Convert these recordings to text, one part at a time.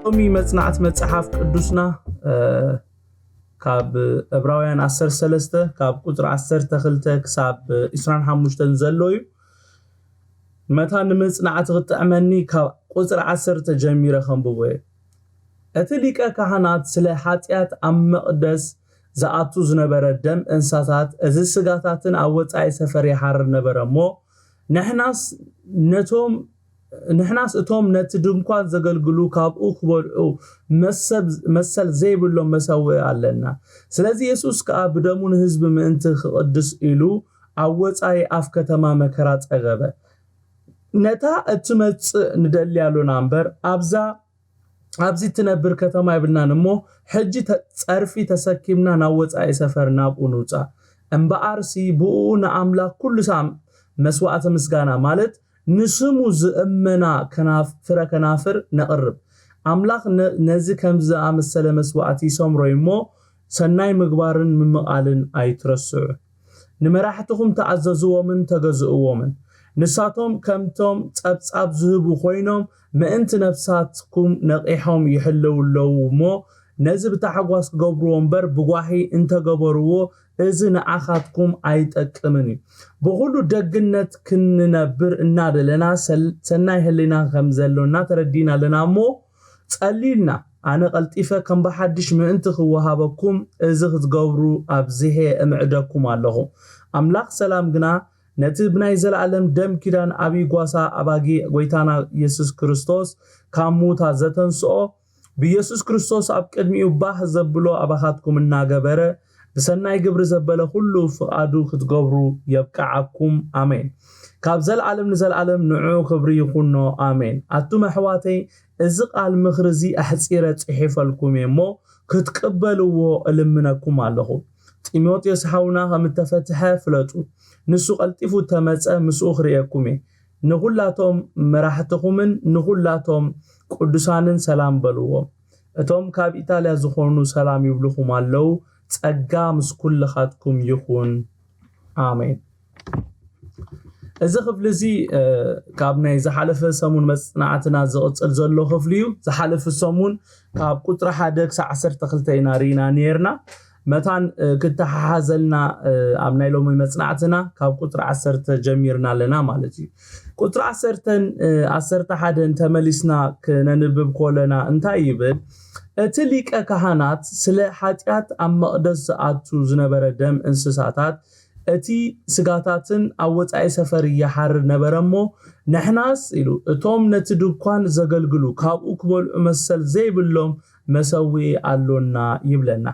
ሎሚ መጽናዕቲ መጽሓፍ ቅዱስና፣ እ፣ ካብ ዕብራውያን ዓሰርተ ሰለስተ፣ ካብ ቁጽሪ ዓሰርተ ክልተ ክሳብ ዒስራን ሓሙሽተን ዘሎ እዩ። መታን ንምጽናዕቲ ክጥዕመኒ፣ ካብ ቁጽሪ ዓሰርተ ጀሚረ ከንብቦ እየ። እቲ ሊቀ ካህናት ስለ ሓጢኣት ኣብ መቕደስ ዝኣቱ ዝነበረ ደም እንስሳታት፣ እዚ ስጋታትን ኣብ ወጻኢ ሰፈር ይሓርር ነበረ እሞ፣ ንሕናስ ነቶም፣ ንሕናስ እቶም ነቲ ድንኳን ዘገልግሉ ካብኡ ክበልዑ መሰብ-፣ መሰል ዘይብሎም መሰውኢ ኣለና። ስለዚ የሱስ ከኣ ብደሙ ንህዝቢ ምእንቲ ክቕድስ ኢሉ ኣብ ወጻኢ ኣፍ ከተማ መከራ ጸገበ። ነታ እትመጽእ ንደሊ ኣሎና እምበር፣ ኣብዛ፣ ኣብዚ እትነብር ከተማ የብልናን እሞ፣ ሕጂ ተ-፣ ጸርፊ ተሰኪምና ናብ ወጻኢ ሰፈር ናብኡ ንውጻእ። እምበኣርሲ ብእኡ ንኣምላኽ ኩሉ ሳዕ መስዋዕተ ምስጋና፣ ማለት ንስሙ ዝእመና ከናፍ-፣ ፍረ ከናፍር ነቕርብ። ኣምላኽ ነ-፣ ነዚ ከምዚ ዝኣመሰለ መስዋዕቲ ይሰምሮ እዩ እሞ፣ ሰናይ ምግባርን ምምቓልን ኣይትረስዑ። ንመራሕትኹም ተኣዘዝዎምን ተገዝእዎምን። ንሳቶም ከምቶም ጸብጻብ ዝህቡ ኮይኖም፣ ምእንቲ ነፍሳትኩም ነቒሖም ይሕልዉ ኣለዉ እሞ፣ ነዚ ብታሕጓስ ክገብርዎ እምበር፣ ብጓሂ እንተገበርዎ፣ እዚ ንዓኻትኩም ኣይጠቅምን እዩ። ብኹሉ ደግነት ክንነብር እናደለና፣ ሰል-፣ ሰናይ ህሊና ከም ዘሎና ተረዲእና ኣለና እሞ፣ ጸልዩልና። ኣነ ቀልጢፈ ከም ብሓድሽ ምእንቲ ክወሃበኩም፣ እዚ ክትገብሩ ኣብዚሐ እምዕደኩም ኣለኹ። ኣምላኽ ሰላም ግና፣ ነቲ ብናይ ዘለኣለም ደም ኪዳን ዓብዪ ጓሳ ኣባጊዕ ጐይታና የሱስ ክርስቶስ ካብ ምዉታት ዘተንስኦ፣ ብየሱስ ክርስቶስ ኣብ ቅድሚኡ ባህ ዘብሎ ኣባኻትኩም እናገበረ፣ ብሰናይ ግብሪ ዘበለ ኩሉ ፍቓዱ ክትገብሩ የብቅዓኩም። ኣሜን። ካብ ዘለኣለም ንዘለኣለም ንዕኡ ክብሪ ይኹኖ። ኣሜን። ኣቱም ኣሕዋተይ፣ እዚ ቃል ምኽሪ እዚ ኣሕጺረ ጽሒፈልኩም እየ እሞ፣ ክትቅበልዎ እልምነኩም ኣለኹ። ጢሞቴዎስ ሓውና ከም እተፈትሐ ፍለጡ። ንሱ ቀልጢፉ እተመጸ ምስኡ ክርእየኩም እየ። ንኹላቶም መራሕትኹምን ንኹላቶም ቅዱሳንን ሰላም በልዎም። እቶም ካብ ኢጣልያ ዝኾኑ ሰላም ይብልኹም ኣለዉ። ጸጋ ምስ ኩልኻትኩም ይኹን። ኣሜን። እዚ ክፍሊ እዚ፣ እ፣ ካብ ናይ ዝሓለፈ ሰሙን መጽናዕትና ዝቕጽል ዘሎ ክፍሊ እዩ። ዝሓለፈ ሰሙን ካብ ቁጽሪ ሓደ ክሳብ ዓሰርተ ክልተ ኢና ርኢና ነይርና። መታን፣ እ፣ ክተሓሓዘልና፣ እ፣ ኣብ ናይ ሎሚ መጽናዕትና ካብ ቁጽሪ ዓሰርተ ጀሚርና ኣለና ማለት እዩ። ቁጽሪ ዓሰርተን፣ እ፣ ዓሰርተ ሓደን ተመሊስና ክነንብብ ከለና እንታይ ይብል? እቲ ሊቀ ካህናት ስለ ሓጢኣት ኣብ መቕደስ ዝኣቱ ዝነበረ ደም እንስሳታት፣ እቲ ስጋታትን ኣብ ወጻኢ ሰፈር ይሓርር ነበረ እሞ፣ ንሕናስ ኢሉ፣ እቶም ነቲ ድኳን ዘገልግሉ ካብኡ ክበልዑ መሰል ዘይብሎም መሰውኢ ኣሎና ይብለና።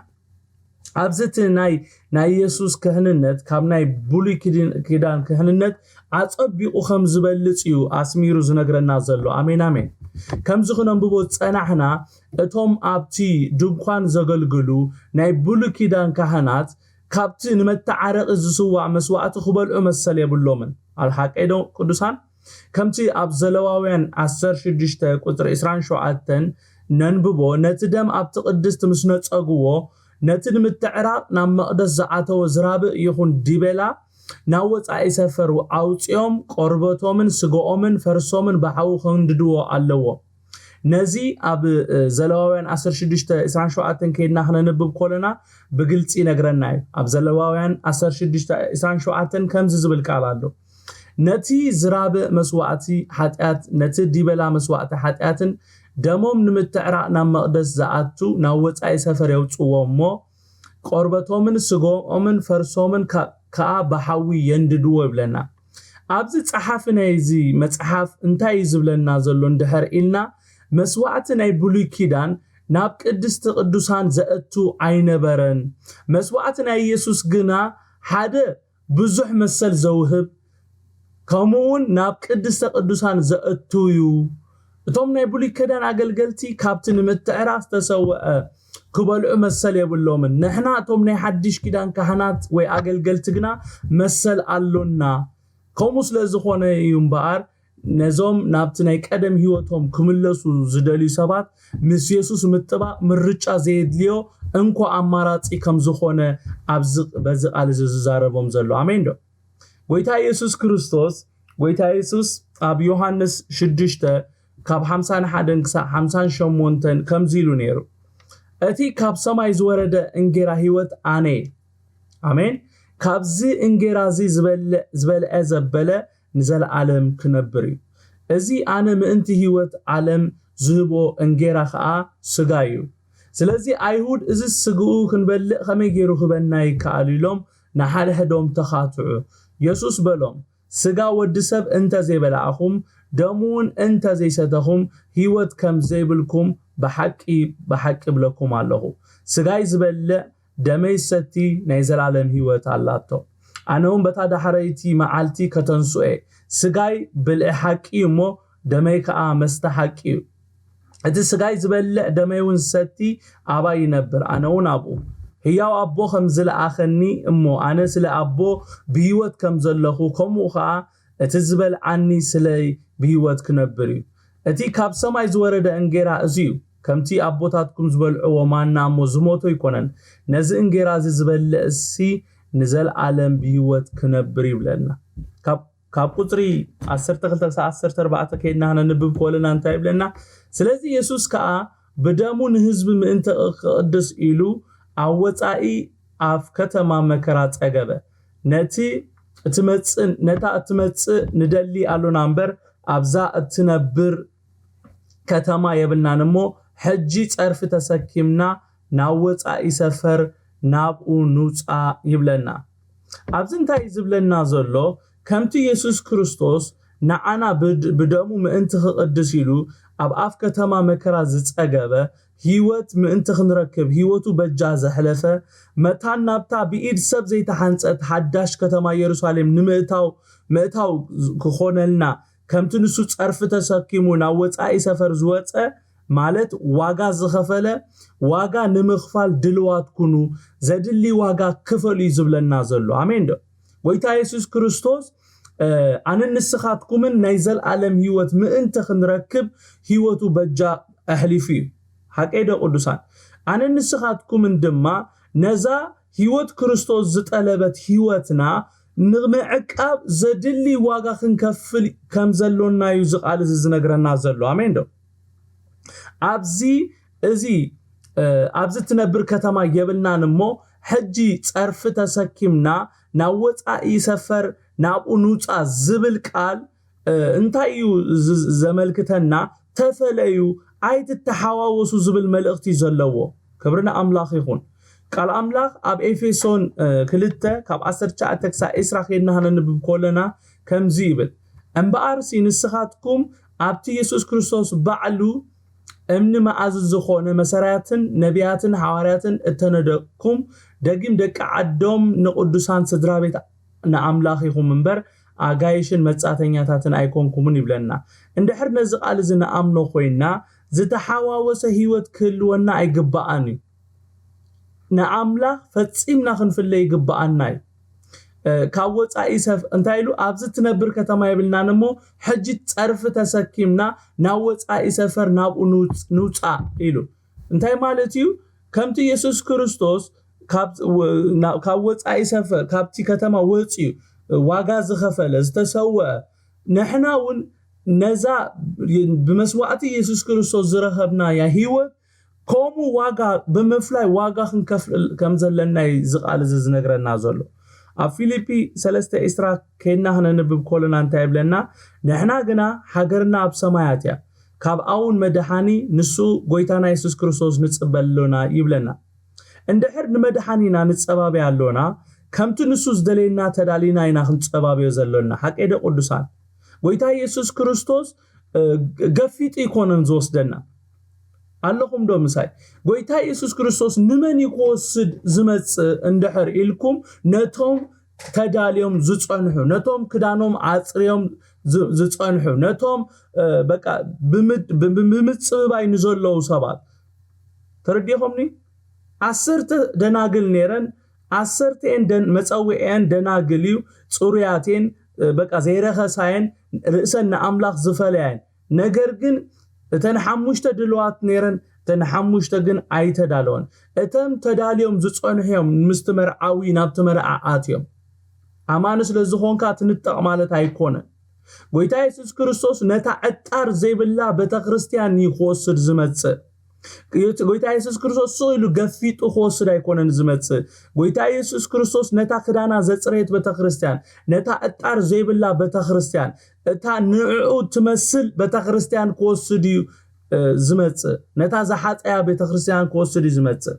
ኣብዚ እቲ ናይ፣ ናይ የሱስ ክህንነት ካብ ናይ ብሉይ ኪድን-፣ ኪዳን ክህንነት ኣጸቢቑ ከም ዝበልጽ እዩ ኣስሚሩ ዝነግረና ዘሎ። ኣሜን፣ ኣሜን። ከምዚ ክነንብቦ ዝጸናሕና፣ እቶም ኣብቲ ድንኳን ዘገልግሉ ናይ ብሉይ ኪዳን ካህናት ካብቲ ንመተዓረቒ ዝስዋዕ መስዋዕቲ ክበልዑ መሰል የብሎምን። ኣብ ሓቀይ ዶ ቅዱሳን? ከምቲ ኣብ ዘለዋውያን ዓሰርተ ሽዱሽተ ቁጽሪ ዕስራን ሸውዓተን ነንብቦ፣ ነቲ ደም ኣብቲ ቅድስቲ ምስ ነጸግዎ፣ ነቲ ንምትዕራቕ ናብ መቕደስ ዝኣተወ ዝራብእ ይኹን ዲቤላ ናብ ወጻኢ ሰፈር ኣውጺኦም፣ ቆርበቶምን ስጋኦምን ፈርሶምን ብሓዊ ከንድድዎ ኣለዎ። ነዚ ኣብ፣ እ፣ ዘለዋውያን ዓሰርተ ሽዱሽተ ዕስራን ሸውዓተን ከይድና ክነንብብ ከለና ብግልጺ ይነግረና እዩ። ኣብ ዘለዋውያን ዓሰርተ ሽዱሽተ ዕስራን ሸውዓተን ከምዚ ዝብል ቃል ኣሎ። ነቲ ዝራብእ መስዋዕቲ ሓጢኣት፣ ነቲ ዲበላ መስዋዕቲ ሓጢኣትን ደሞም ንምትዕራቕ ናብ መቕደስ ዝኣቱ ናብ ወጻኢ ሰፈር የውጽዎ እሞ፣ ቆርበቶምን ስጋኦምን ፈርሶምን ከ-፣ ከኣ ብሓዊ የንድድዎ ይብለና። ኣብዚ ጸሓፊ ናይዚ መጽሓፍ እንታይ እዩ ዝብለና ዘሎ እንድሕር ኢልና፣ መስዋዕቲ ናይ ብሉይ ኪዳን ናብ ቅድስቲ ቅዱሳን ዘእቱ ኣይነበረን። መስዋዕቲ ናይ ኢየሱስ ግና ሓደ ብዙሕ መሰል ዘውህብ፣ ከምኡ እውን ናብ ቅድስተ ቅዱሳን ዘእቱ እዩ። እቶም ናይ ብሉይ ኪዳን ኣገልገልቲ ካብቲ ንምትዕራቕ ዝተሰውአ ክበልዑ መሰል የብሎምን። ንሕና እቶም ናይ ሓድሽ ኪዳን ካህናት ወይ ኣገልገልቲ ግና መሰል ኣሎና። ከምኡ ስለ ዝኾነ እዩ እምበኣር፣ ነዞም ናብቲ ናይ ቀደም ህይወቶም ክምለሱ ዝደልዩ ሰባት ምስ የሱስ ምጥባቕ ምርጫ ዘየድልዮ እንኮ ኣማራጺ ከም ዝኾነ ኣብዚ በዚ ቃል እዚ ዝዛረቦም ዘሎ። ኣሜን ዶ? ጎይታ የሱስ ክርስቶስ፣ ጎይታ የሱስ ኣብ ዮሃንስ ሽዱሽተ ካብ ሓምሳ ሓደን ክሳብ ሓምሳ ሸሞንተን ከምዚ ኢሉ ነይሩ፣ እቲ ካብ ሰማይ ዝወረደ እንጌራ ህይወት ኣነ እየ። ኣሜን። ካብዚ እንጌራ እዚ ዝበልዕ ዝበልዐ ዘበለ ንዘለኣለም ክነብር እዩ። እዚ ኣነ ምእንቲ ህይወት ዓለም ዝህቦ እንጌራ ኸኣ ስጋ እዩ። ስለዚ ኣይሁድ እዚ ስግኡ ክንበልዕ ከመይ ገይሩ ክበና ይከኣል ኢሎም ንሓድሕዶም ተኻትዑ። የሱስ በሎም፣ ስጋ ወዲ ሰብ እንተ ዘይበላዕኹም ደሙ እውን እንተ ዘይሰተኹም ህይወት ከም ዘይብልኩም ብሓቂ ብሓቂ እብለኩም ኣለኹ። ስጋይ ዝበልዕ ደመይ ዝሰቲ ናይ ዘላለም ህይወት ኣላቶ። ኣነ እውን በታ ዳሕረይቲ መዓልቲ ከተንስኦ እየ። ስጋይ ብልዒ ሓቂ እዩ እሞ ደመይ ከዓ መስተ ሓቂ እዩ። እቲ ስጋይ ዝበልዕ ደመይ እውን ዝሰቲ ኣባይ ይነብር፣ ኣነ እውን ኣብኡ። ህያው ኣቦ ከም ዝለኣኸኒ እሞ ኣነ ስለ ኣቦ ብህይወት ከም ዘለኹ ከምኡ ከዓ እቲ ዝበልዓኒ ስለይ ብህይወት ክነብር እዩ። እቲ ካብ ሰማይ ዝወረደ እንጌራ እዚ እዩ። ከምቲ ኣቦታትኩም ዝበልዕዎ ማና እሞ ዝሞቶ ኣይኮነን። ነዚ እንጌራ እዚ ዝበልዕ እሲ ንዘለኣለም ብህይወት ክነብር ይብለና። ካብ ካብ ቁፅሪ ዓሰርተ ክልተ ክሳብ ዓሰርተ ኣርባዕተ ከይድና ነንብብ ከለና እንታይ ይብለና? ስለዚ የሱስ ከዓ ብደሙ ንህዝቢ ምእንቲ ክቕድስ ኢሉ ኣብ ወፃኢ ኣብ ከተማ መከራ ፀገበ። ነቲ እትመፅእ ነታ እትመፅእ ንደሊ ኣሎና እምበር ኣብዛ እትነብር ከተማ የብልናን እሞ ሕጂ ፀርፊ ተሰኪምና ናብ ወፃኢ ሰፈር ናብኡ ንውፃእ ይብለና። ኣብዚ እንታይ ዝብለና ዘሎ? ከምቲ የሱስ ክርስቶስ ንዓና ብደሙ ምእንቲ ክቕድስ ኢሉ ኣብ ኣፍ ከተማ መከራ ዝጸገበ፣ ህይወት ምእንቲ ክንረክብ ህይወቱ በጃ ዘሕለፈ፣ መታን ናብታ ብኢድ ሰብ ዘይተሓንጸት ሓዳሽ ከተማ የሩሳሌም ንምእታው ምእታው ክኾነልና፣ ከምቲ ንሱ ጸርፊ ተሰኪሙ ናብ ወጻኢ ሰፈር ዝወጸ፣ ማለት ዋጋ ዝኸፈለ፣ ዋጋ ንምኽፋል ድልዋት ኩኑ፣ ዘድሊ ዋጋ ክፈሉ እዩ ዝብለና ዘሎ። ኣሜን ዶ? ጎይታ የሱስ ክርስቶስ ኣነን ንስኻትኩምን ናይ ዘልኣለም ህይወት ምእንቲ ክንረክብ ህይወቱ በጃ ኣሕሊፉ እዩ። ሓቀይ ዶ ቅዱሳን? ኣነን ንስኻትኩምን ድማ ነዛ ህይወት ክርስቶስ ዝጠለበት ህይወትና ንምዕቃብ ዘድሊ ዋጋ ክንከፍል ከም ዘሎና እዩ እዚ ቃል እዚ ዝነግረና ዘሎ። ኣሜን ዶ? ኣብዚ እዚ ኣብዚ ትነብር ከተማ የብልናን እሞ ሕጂ ጸርፊ ተሰኪምና ናብ ወጻኢ ሰፈር ናብኡ ንውጻእ ዝብል ቃል እንታይ እዩ ዘመልክተና? ተፈለዩ፣ ኣይትተሓዋወሱ ዝብል መልእኽቲ እዩ ዘለዎ። ክብሪ ንኣምላኽ ይኹን። ቃል ኣምላኽ ኣብ ኤፌሶን ክልተ ካብ ዓሰርተ ትሽዓተ ክሳብ ዕስራ ከይድና ከነንብብ ከለና ከምዚ ይብል፣ እምበኣርሲ ንስኻትኩም ኣብቲ የሱስ ክርስቶስ ባዕሉ እምኒ መኣዚ ዝኾነ መሰራያትን ነቢያትን ሓዋርያትን እተነደቅኩም ደጊም ደቂ ዓዶም ንቕዱሳን ስድራ ቤት ንኣምላኽ ኢኹም እምበር ኣጋይሽን መጻተኛታትን ኣይኮንኩምን ይብለና። እንድሕር ነዚ ቃል እዚ ንኣምኖ ኮይና ዝተሓዋወሰ ህይወት ክህልወና ኣይግባኣን እዩ። ንኣምላኽ ፈጺምና ክንፍለ ይግባኣና እዩ። ካብ ወጻኢ ሰፍ እንታይ ኢሉ ኣብዚ ትነብር ከተማ የብልናን እሞ ሕጂ ጸርፊ ተሰኪምና ናብ ወጻኢ ሰፈር ናብኡ ንውጻእ ኢሉ። እንታይ ማለት እዩ? ከምቲ የሱስ ክርስቶስ ካብ ወፃኢ ሰፈር ካብቲ ከተማ ወፅዩ ዋጋ ዝኸፈለ ዝተሰወአ፣ ንሕና እውን ነዛ ብመስዋዕቲ የሱስ ክርስቶስ ዝረኸብናያ ህይወት ከምኡ ዋጋ ብምፍላይ ዋጋ ክንከፍል ከም ዘለና እዩ እዚ ቃል እዚ ዝነግረና ዘሎ። ኣብ ፊልጲ ሰለስተ ዕስራ ከይድና ክነንብብ ከለና እንታይ ይብለና? ንሕና ግና ሃገርና ኣብ ሰማያት እያ፣ ካብኣ እውን መድሓኒ ንሱ ጎይታና የሱስ ክርስቶስ ንፅበ ኣሎና ይብለና። እንድሕር ንመድሓኒና ንፀባበያ ኣሎና፣ ከምቲ ንሱ ዝደልየና ተዳሊና ኢና ክንፀባበዮ ዘሎና። ሓቀይ ዶ ቅዱሳን? ጎይታ የሱስ ክርስቶስ ገፊጡ ይኮነን ዝወስደና። ኣለኹም ዶ ምሳይ? ጎይታ የሱስ ክርስቶስ ንመን እዩ ክወስድ ዝመፅእ እንድሕር ኢልኩም፣ ነቶም ተዳልዮም ዝፀንሑ፣ ነቶም ክዳኖም ኣፅርዮም ዝፀንሑ፣ ነቶም በቃ ብምምፅብባይ ንዘለዉ ሰባት ተረዲኹምኒ? ዓሰርተ ደናግል ነይረን፣ ዓሰርተኤን መፀውዒአን ደናግል እዩ፣ ፅሩያቴን በቃ ዘይረኸሳየን ርእሰን ንኣምላኽ ዝፈለያየን። ነገር ግን እተን ሓሙሽተ ድልዋት ነይረን፣ እተን ሓሙሽተ ግን ኣይተዳለወን። እተን ተዳልዮም ዝጸንሑ እዮም ምስቲ መርዓዊ ናብቲ መርዓ ኣትዮም። ኣማኒ ስለ ዝኾንካ ትንጠቕ ማለት ኣይኮነን። ጎይታ የሱስ ክርስቶስ ነታ ዕጣር ዘይብላ ቤተክርስትያን እዩ ክወስድ ዝመጽእ። ጎይታ የሱስ ክርስቶስ ስቕ ኢሉ ገፊጡ ክወስድ ኣይኮነን ዝመጽእ። ጎይታ የሱስ ክርስቶስ ነታ ክዳና ዘጽረየት ቤተክርስትያን፣ ነታ ዕጣር ዘይብላ ቤተክርስትያን፣ እታ ንዕኡ ትመስል ቤተክርስትያን ክወስድ እዩ ዝመጽእ። ነታ ዝሓጸያ ቤተክርስትያን ክወስድ እዩ ዝመጽእ።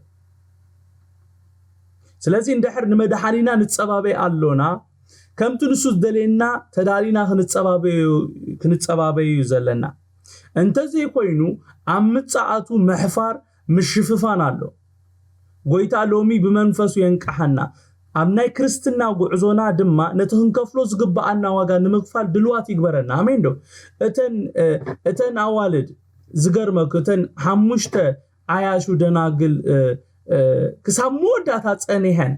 ስለዚ እንድሕር ንመድሓኒና ንጸባበይ ኣሎና፣ ከምቲ ንሱ ዝደልየና ተዳሊና ክንጸባበዩ እዩ ዘለና። እንተዘይኮይኑ ኣብ ምጽኣቱ ምሕፋር፣ ምሽፍፋን ኣሎ። ጎይታ ሎሚ ብመንፈሱ የንቅሓና። ኣብ ናይ ክርስትና ጉዕዞና ድማ ነቲ ክንከፍሎ ዝግብኣና ዋጋ ንምክፋል ድልዋት ይግበረና። ኣሜን ዶ? እተን ኣዋልድ፣ ዝገርመክ፣ እተን ሓሙሽተ ዓያሹ ደናግል ክሳብ መወዳእታ ጸኒሐን፣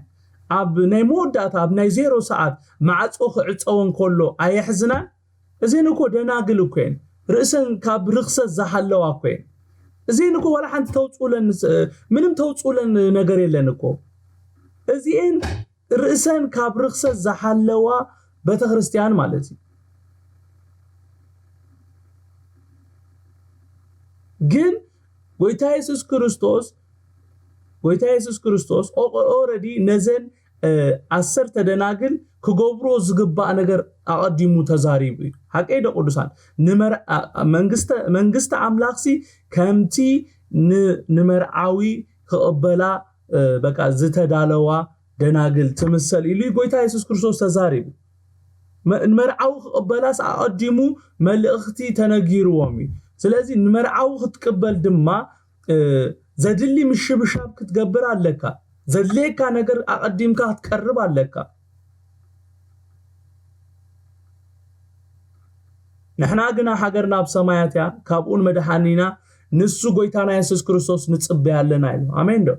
ኣብ ናይ መወዳእታ፣ ኣብ ናይ ዜሮ ሰዓት ማዕጾ ክዕጸወን ከሎ ኣየሕዝናን? እዘን እኮ ደናግል እኮ እየን። ርእሰን ካብ ርኽሰት ዝሓለዋ እኮ እየን። እዚኤን እኮ ዋላ ሓንቲ ተውፅኡለን፣ ምንም ተውፅኡለን ነገር የለን እኮ። እዚኤን ርእሰን ካብ ርኽሰት ዝሓለዋ ቤተክርስትያን ማለት እዩ። ግን ጎይታ የሱስ ክርስቶስ፣ ጎይታ የሱስ ክርስቶስ ኦረዲ ነዘን ዓሰርተ ደናግል ክገብሮ ዝግባእ ነገር ኣቐዲሙ ተዛሪቡ እዩ። ሓቀይ ዶ ቅዱሳን? መንግስተ ኣምላኽሲ ከምቲ ንመርዓዊ ክቕበላ በቃ ዝተዳለዋ ደናግል ትምሰል ኢሉ ጎይታ የሱስ ክርስቶስ ተዛሪቡ። ንመርዓዊ ክቕበላስ ኣቐዲሙ መልእኽቲ ተነጊርዎም እዩ። ስለዚ ንመርዓዊ ክትቅበል ድማ ዘድሊ ምሽብሻብ ክትገብር ኣለካ። ዘድልየካ ነገር ኣቐዲምካ ክትቀርብ ኣለካ። ንሕና ግና ሃገርና ኣብ ሰማያት እያ፣ ካብኡን መድሓኒና ንሱ ጎይታና የሱስ ክርስቶስ ንጽበያ ኣለና ኢሉ። ኣሜን ዶ?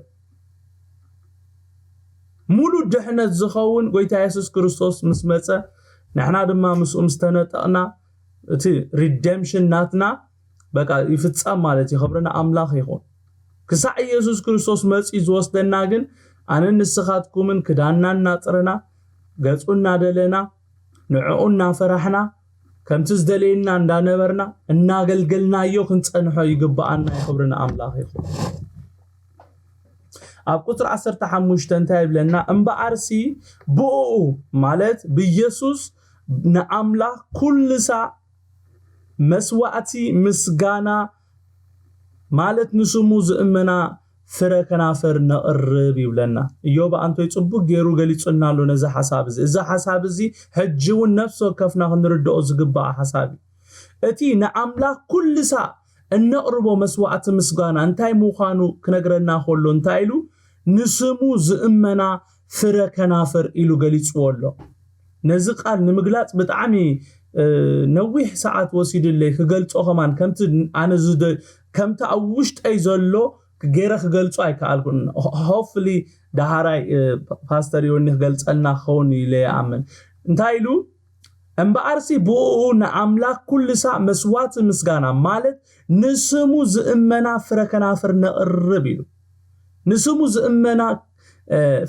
ሙሉ ድሕነት ዝኸውን ጎይታ የሱስ ክርስቶስ ምስ መጸ፣ ንሕና ድማ ምስኡ ምስ ተነጠቕና፣ እቲ ሪደምሽን ናትና በቃ ይፍጸም ማለት እዩ። ክብሪ ንኣምላኽ ይኹን። ክሳዕ ኢየሱስ ክርስቶስ መጺኡ ዝወስደና ግን ኣነን ንስኻትኩምን ክዳንና እናጽረና፣ ገጹ እናደለና፣ ንዕኡ እናፈራሕና፣ ከምቲ ዝደለየና እንዳነበርና እናገልገልናዮ ክንጸንሖ ይግብኣና እዩ። ክብሪ ንኣምላኽ ይኹን። ኣብ ቁጽሪ ዓሰርተ ሓሙሽተ እንታይ ይብለና? እምበኣርሲ ብእኡ ማለት ብኢየሱስ ንኣምላኽ ኩሉ ሳዕ መስዋእቲ ምስጋና ማለት ንስሙ ዝእመና ፍረ ከናፍር ነቕርብ ይብለና። እዮብ ኣንቶይ ጽቡቅ ገይሩ ገሊጹልና ኣሎ ነዚ ሓሳብ እዚ። እዚ ሓሳብ እዚ ሕጂ እውን ነፍሲ ወከፍና ክንርድኦ ዝግባእ ሓሳብ እዩ። እቲ ንኣምላኽ ኩሉ ሳዕ እነቕርቦ መስዋዕቲ ምስጋና እንታይ ምዃኑ ክነግረና ከሎ እንታይ ኢሉ? ንስሙ ዝእመና ፍረ ከናፍር ኢሉ ገሊጽዎ ኣሎ። ነዚ ቃል ንምግላጽ ብጣዕሚ ነዊሕ ሰዓት ወሲድለይ ክገልጾ፣ ከማን ከምቲ ኣነ ከምቲ ኣብ ውሽጠይ ዘሎ ገይረ ክገልጾ ኣይከኣልኩን። ሆፍሊ ደሃራይ ፓስተር ዮኒ ክገልጸልና ክኸውን ኢለ ይኣምን። እንታይ ኢሉ? እምበኣርሲ ብእኡ ንኣምላኽ ኩሉ ሳዕ መስዋዕቲ ምስጋና ማለት ንስሙ ዝእመና ፍረ ከናፍር ነቕርብ ኢሉ። ንስሙ ዝእመና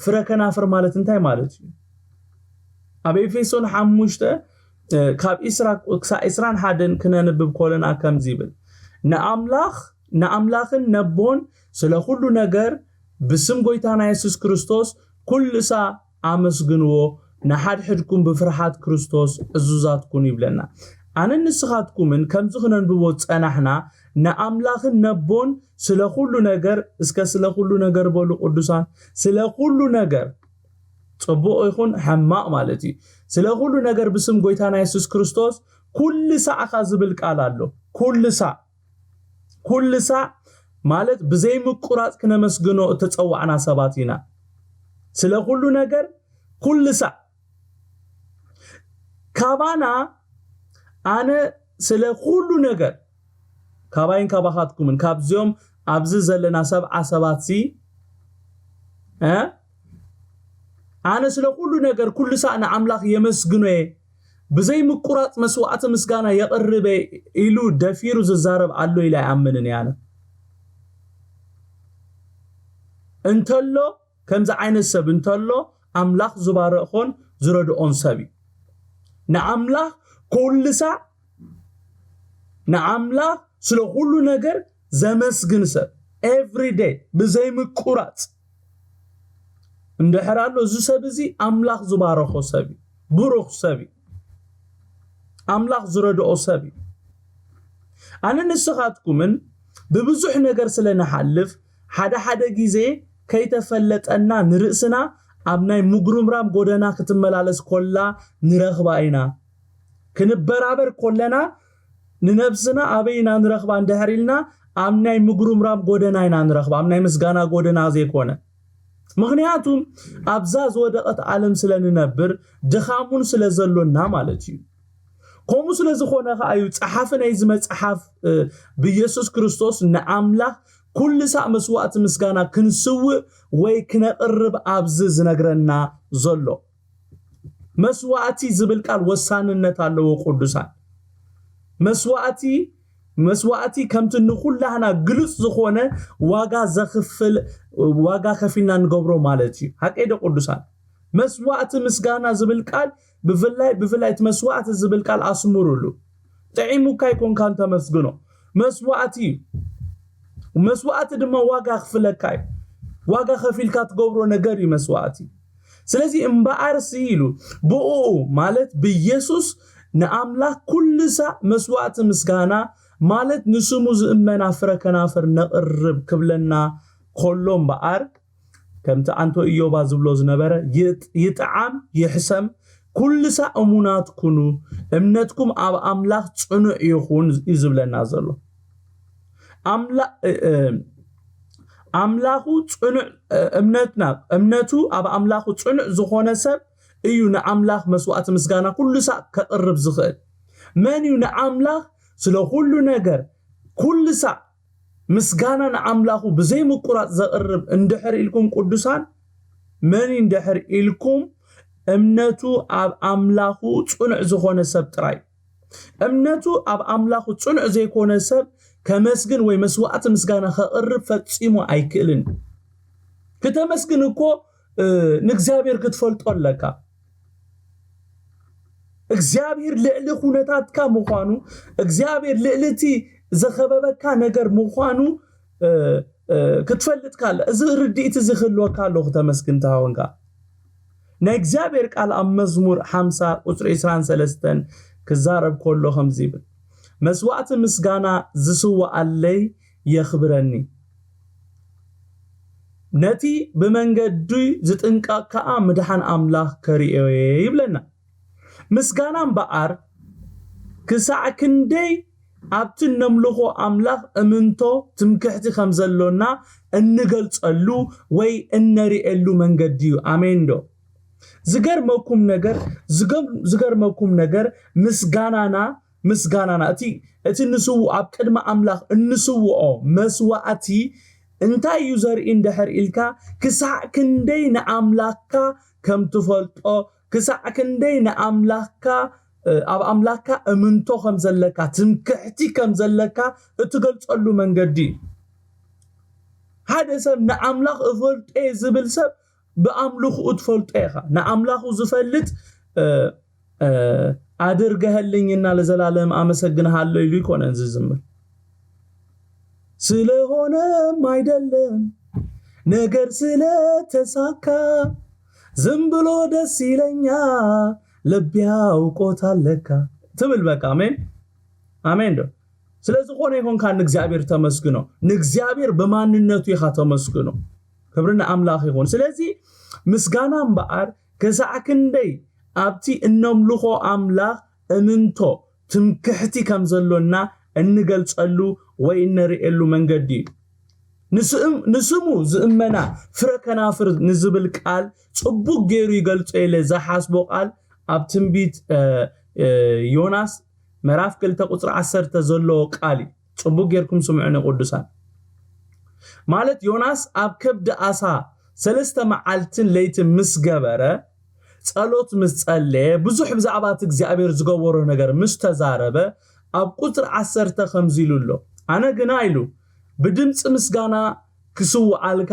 ፍረ ከናፍር ማለት እንታይ ማለት እዩ? ኣብ ኤፌሶን ሓሙሽተ ካብ ዒስራ ክሳብ ዒስራን ሓደን ክነንብብ ከለና ከምዚ ይብል፣ ንኣምላኽ ንኣምላኽን ነቦን ስለ ኩሉ ነገር ብስም ጎይታና የሱስ ክርስቶስ ኩሉ ሳዕ ኣመስግንዎ፣ ንሓድሕድኩም ብፍርሓት ክርስቶስ ዕዙዛት ኩኑ ይብለና። ኣነን ንስኻትኩምን ከምዚ ክነንብቦ ዝጸናሕና ንኣምላኽን ነቦን ስለ ኩሉ ነገር፣ እስከ ስለ ኩሉ ነገር በሉ ቅዱሳን፣ ስለ ኩሉ ነገር ጽቡቕ ይኹን ሕማቕ ማለት እዩ። ስለ ኩሉ ነገር ብስም ጎይታና የሱስ ክርስቶስ ኩሉ ሳዕኻ ዝብል ቃል ኣሎ። ኩሉ ሳዕ ኩሉ ሳዕ ማለት ብዘይ ምቁራጽ ክነመስግኖ እተጸዋዕና ሰባት ኢና። ስለ ኩሉ ነገር ኩሉ ሳዕ ካባና ኣነ ስለ ኩሉ ነገር ካባይን ካባኻትኩምን ካብዚኦም ኣብዚ ዘለና ሰብዓ ሰባት ሲ ኣነ ስለ ኩሉ ነገር ኩሉ ሳዕ ንኣምላኽ የመስግኖ እየ። ብዘይ ምቁራጽ መስዋዕቲ ምስጋና የቕርበ ኢሉ ደፊሩ ዝዛረብ ኣሎ ኢለ ኣይኣምንን እየ ኣነ። እንተሎ ከምዚ ዓይነት ሰብ እንተሎ ኣምላኽ ዝባረኾን ዝረድኦን ሰብ እዩ። ንኣምላኽ ኩሉ ሳዕ ንኣምላኽ ስለ ኩሉ ነገር ዘመስግን ሰብ every day ብዘይ ምቁራጽ እንድሕር ኣሎ እዚ ሰብ እዚ ኣምላኽ ዝባረኾ ሰብ እዩ። ብሩኽ ሰብ እዩ። ኣምላኽ ዝረድኦ ሰብ እዩ። ኣነ ንስኻትኩምን ብብዙሕ ነገር ስለ ንሓልፍ ሓደ ሓደ ግዜ ከይተፈለጠና ንርእስና ኣብ ናይ ምጉርምራም ጎደና ክትመላለስ ኮላ ንረኽባ ኢና። ክንበራበር ኮለና ንነብስና ኣበይ ኢና ንረኽባ እንድሕር ኢልና ኣብ ናይ ምጉርምራም ጎደና ኢና ንረኽባ፣ ኣብ ናይ ምስጋና ጎደና ዘይኮነ። ምኽንያቱም ኣብዛ ዝወደቐት ዓለም ስለ ንነብር ድኻሙን ስለ ዘሎና ማለት እዩ። ከምኡ ስለ ዝኾነ ከኣ እዩ ጸሓፊ ናይዚ መጽሓፍ ብኢየሱስ ክርስቶስ ንኣምላኽ ኩሉ ሳዕ መስዋእቲ ምስጋና ክንስውእ ወይ ክነቕርብ ኣብዚ ዝነግረና ዘሎ። መስዋእቲ ዝብል ቃል ወሳንነት ኣለዎ ቅዱሳን። መስዋእቲ መስዋእቲ ከምቲ ንኩላህና ግሉጽ ዝኾነ ዋጋ ዘኽፍል ዋጋ ከፊልና ንገብሮ ማለት እዩ። ሓቀይ ዶ ቅዱሳን? መስዋእቲ ምስጋና ዝብል ቃል ብፍላይ ብፍላይ እቲ መስዋእቲ ዝብል ቃል ኣስምሩሉ። ጥዒሙካ ኣይኮንካን ተመስግኖ። መስዋእቲ እዩ። መስዋእቲ ድማ ዋጋ ክፍለካ እዩ። ዋጋ ከፊልካ ትገብሮ ነገር እዩ መስዋእቲ። ስለዚ እምበኣርሲ ኢሉ ብእኡ ማለት ብኢየሱስ ንኣምላኽ ኩሉ ሳዕ መስዋእቲ ምስጋና ማለት ንስሙ ዝእመና ፍረ ከናፍር ነቕርብ ክብለና ከሎ እምበኣር ከምቲ ኣንቶ ኢዮባ ዝብሎ ዝነበረ ይጥ- ይጥዓም ይሕሰም ኩሉ ሳዕ እሙናት ኩኑ እምነትኩም ኣብ ኣምላኽ ጽኑዕ ይኹን እዩ ዝብለና ዘሎ። ኣምላ- እ- እ- ኣምላኹ ጽኑዕ እ- እምነትና እምነቱ ኣብ ኣምላኹ ጽኑዕ ዝኾነ ሰብ እዩ ንኣምላኽ መስዋእቲ ምስጋና ኩሉ ሳዕ ከቕርብ ዝኽእል። መን እዩ ንኣምላኽ ስለ ኩሉ ነገር ኩሉ ሳዕ ምስጋና ንኣምላኹ ብዘይ ምቁራጽ ዘቕርብ እንድሕር ኢልኩም ቅዱሳን መን እዩ እንድሕር ኢልኩም እምነቱ ኣብ ኣምላኹ ጽኑዕ ዝኾነ ሰብ ጥራይ። እምነቱ ኣብ ኣምላኹ ጽኑዕ ዘይኮነ ሰብ ከመስግን ወይ መስዋዕቲ ምስጋና ከቕርብ ፈጺሙ ኣይክእልን። ክተመስግን እኮ ንእግዚኣብሔር ክትፈልጦ ኣለካ። እግዚኣብሔር ልዕሊ ኩነታትካ ምዃኑ እግዚኣብሔር ልዕሊ እቲ ዘኸበበካ ነገር ምዃኑ ክትፈልጥካ ኣለ። እዚ ርድኢት እዚ ክህልወካ ኣለዎ ክተመስግን ተሃወንካ። ናይ እግዚኣብሔር ቃል ኣብ መዝሙር ሓምሳ ቁፅሪ ዕስራን ሰለስተን ክዛረብ ከሎ ከምዚ ይብል፣ መስዋእቲ ምስጋና ዝስዋኣለይ የኽብረኒ፣ ነቲ ብመንገዲ ዝጥንቀቕ ከኣ ምድሓን ኣምላኽ ከርእዮ እየ ይብለና። ምስጋና እምበኣር ክሳዕ ክንደይ ኣብቲ እነምልኾ ኣምላኽ እምንቶ ትምክሕቲ ከም ዘሎና እንገልጸሉ ወይ እነርእየሉ መንገዲ እዩ። ኣሜን ዶ? ዝገርመኩም ነገር ዝገም- ዝገርመኩም ነገር ምስጋናና ምስጋናና እቲ እቲ ንስው ኣብ ቅድሚ ኣምላኽ እንስውኦ መስዋእቲ እንታይ እዩ ዘርኢ እንድሕር ኢልካ ክሳዕ ክንደይ ንኣምላኽካ ከም ትፈልጦ ክሳዕ ክንደይ ንኣምላኽካ ኣብ ኣምላኽካ እምንቶ ከም ዘለካ ትምክሕቲ ከም ዘለካ እትገልጸሉ መንገዲ እዩ። ሓደ ሰብ ንኣምላኽ እፈልጦ እየ ዝብል ሰብ ብኣምልኽኡ ትፈልጦ ኢኻ። ንኣምላኹ ዝፈልጥ ኣድርገህልኝና ለዘላለም ኣመሰግንሃለሁ ኢሉ ይኮነን ዝዝምር። ስለሆነም አይደለም ነገር ስለተሳካ ዝም ብሎ ደስ ይለኛ ልቤ አውቆታል ለካ ትብል። በቃ አሜን አሜን ዶ። ስለዝኾነ ይኾንካ ንእግዚኣብሔር ተመስግኖ። ንእግዚኣብሔር ብማንነቱ ኢኻ ተመስግኖ። ክብሪ ንኣምላኽ ይኹን። ስለዚ ምስጋና እምበኣር ክሳዕ ክንደይ ኣብቲ እነምልኾ ኣምላኽ እምንቶ ትምክሕቲ ከም ዘሎና እንገልጸሉ ወይ እነርእየሉ መንገዲ እዩ። ንስእም- ንስሙ ዝእመና ፍረ ከናፍር ንዝብል ቃል ጽቡቅ ገይሩ ይገልጾ ኢለ ዝሓስቦ ቃል ኣብ ትንቢት እ፣ እ፣ ዮናስ ምዕራፍ ክልተ ቁጽሪ ዓሰርተ ዘለዎ ቃል እዩ። ጽቡቅ ጌርኩም ስምዑኒ ቅዱሳን። ማለት ዮናስ ኣብ ከብዲ ኣሳ ሰለስተ መዓልትን ለይትን ምስ ገበረ ጸሎት ምስ ጸለየ፣ ብዙሕ ብዛዕባ እቲ እግዚኣብሔር ዝገበሮ ነገር ምስ ተዛረበ፣ ኣብ ቁጽሪ ዓሰርተ ከምዚ ኢሉ ኣሎ። ኣነ ግና ኢሉ፣ ብድምጺ ምስጋና ክስውዓልካ፣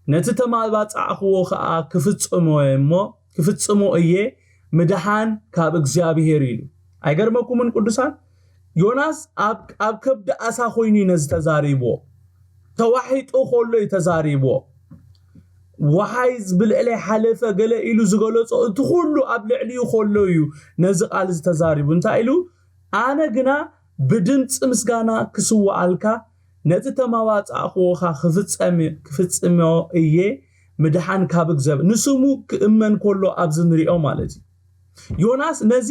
ነቲ ተማባጻዕክዎ ከኣ ክፍጽሞ እየ እሞ፣ ክፍጽሞ እየ፣ ምድሓን ካብ እግዚኣብሔር ኢሉ። ኣይገርመኩምን ቅዱሳን? ዮናስ ኣብ፣ ኣብ ከብዲ ኣሳ ኮይኑ እዩ ነዚ ተዛሪብዎ። ተዋሒጡ ከሎ እዩ ተዛሪብዎ። ወሓይ ብልዕለይ ሓለፈ ገለ ኢሉ ዝገለጾ እቲ ኩሉ ኣብ ልዕሊኡ ከሎ እዩ ነዚ ቃል እዚ ተዛሪቡ። እንታይ ኢሉ? ኣነ ግና ብድምፂ ምስጋና ክስውኣልካ ነቲ ተማባጻእክዎኻ ክፍጸም-፣ ክፍጽሞ እየ፣ ምድሓን ካብ እግዚኣብሔር። ንስሙ ክእመን ከሎ ኣብዚ ንሪኦ ማለት እዩ። ዮናስ ነዚ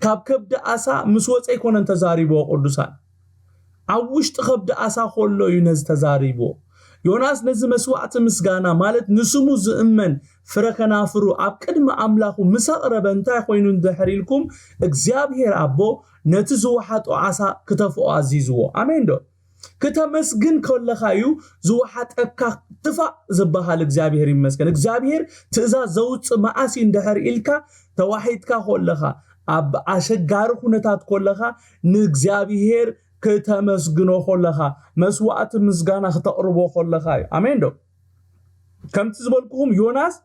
ካብ ከብዲ ኣሳ ምስ ወፀ ኣይኮነን ተዛሪብዎ ቅዱሳን። ኣብ ውሽጢ ከብዲ ኣሳ ከሎ እዩ ነዚ ተዛሪብዎ። ዮናስ ነዚ መስዋዕቲ ምስጋና ማለት ንስሙ ዝእመን ፍረ ከናፍሩ ኣብ ቅድሚ ኣምላኹ ምስ ኣቕረበ እንታይ ኮይኑ እንድሕር ኢልኩም እግዚኣብሔር ኣቦ ነቲ ዝወሓጦ ዓሳ ክተፍኦ ኣዚዝዎ። ኣሜን ዶ? ክተመስግን ከለኻ እዩ ዝወሓጠካ ትፋእ ዝበሃል። እግዚኣብሔር ይመስገን። እግዚኣብሔር ትእዛዝ ዘውፅእ መዓስ እዩ እንድሕር ኢልካ ተዋሒጥካ ከለኻ ኣብ ኣሸጋሪ ኩነታት ከለኻ ንእግዚኣብሔር ክተመስግኖ ከለኻ መስዋዕቲ ምስጋና ክተቕርቦ ከለኻ እዩ። ኣሜን ዶ? ከምቲ ዝበልኩኹም ዮናስ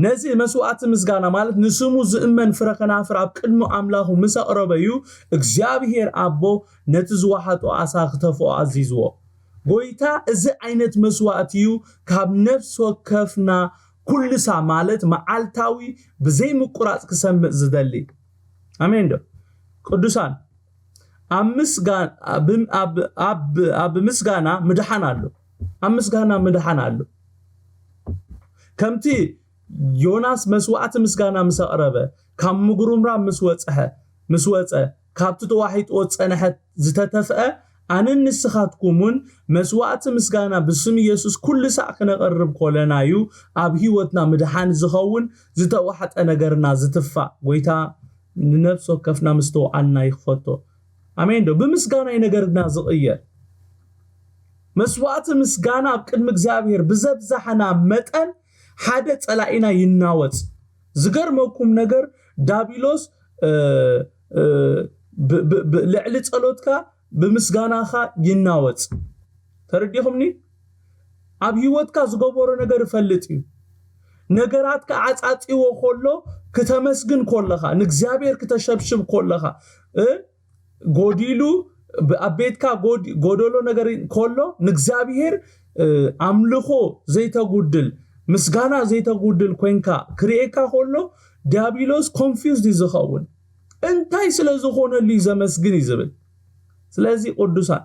ነዚ መስዋዕቲ ምስጋና ማለት ንስሙ ዝእመን ፍረ ከናፍር ኣብ ቅድሚ ኣምላኹ ምስ ኣቕረበ እዩ እግዚኣብሔር ኣቦ ነቲ ዝወሓጦ ኣሳ ክተፍኦ ኣዚዝዎ። ጎይታ እዚ ዓይነት መስዋዕቲ እዩ ካብ ነፍሲ ወከፍና ኩልሳ ማለት መዓልታዊ ብዘይምቁራጽ ክሰምዕ ዝደሊ። ኣሜን ዶ? ቅዱሳን ኣብ ምስጋ-፣ ኣብ፣ ኣብ፣ ኣብ፣ ኣብ ምስጋና ምድሓን ኣሎ። ኣብ ምስጋና ምድሓን ኣሎ። ከምቲ ዮናስ መስዋዕቲ ምስጋና ምስ ኣቕረበ፣ ካብ ምጉርምራም ምስ ወጽሐ፣ ምስ ወጸ፣ ካብቲ ተዋሒጥዎ ዝጸንሐ ዝተተፍአ፣ ኣነን ንስኻትኩምን መስዋዕቲ ምስጋና ብስም ኢየሱስ ኩሉ ሳዕ ክነቕርብ ኮለና እዩ ኣብ ህይወትና ምድሓን ዝኸውን፣ ዝተዋሕጠ ነገርና ዝትፋእ። ጎይታ ንነፍሲ ወከፍና ምስትውዓልና ይኽፈቶ። ኣሜን ዶ? ብምስጋና እዩ ነገርና ዝቕየር። መስዋዕቲ ምስጋና ኣብ ቅድሚ እግዚኣብሔር ብዘብዛሕና መጠን ሓደ ጸላኢና ይናወጽ። ዝገርመኩም ነገር ዳቢሎስ፣ እ፣ እ፣ ብ-፣ ብ-፣ ብ-፣ ልዕሊ ጸሎትካ ብምስጋናኻ ይናወጽ። ተረዲኹምኒ? ኣብ ህይወትካ ዝገበሮ ነገር ይፈልጥ እዩ። ነገራትካ ዓጻጺዎ ከሎ ክተመስግን ከለኻ፣ ንእግዚኣብሔር ክተሸብሽብ ከለኻ፣ እ፣ ጎዲሉ ብ-፣ ኣብ ቤትካ ጎድ-፣ ጎደሎ ነገር ከሎ ንእግዚኣብሔር፣ እ፣ ኣምልኾ ዘይተጉድል፣ ምስጋና ዘይተጉድል ኮይንካ ክርእየካ ከሎ ዲያብሎስ ኮንፊውዝድ እዩ ዝኸውን። እንታይ ስለ ዝኾነሉ እዩ ዘመስግን እዩ ዝብል። ስለዚ ቅዱሳን፣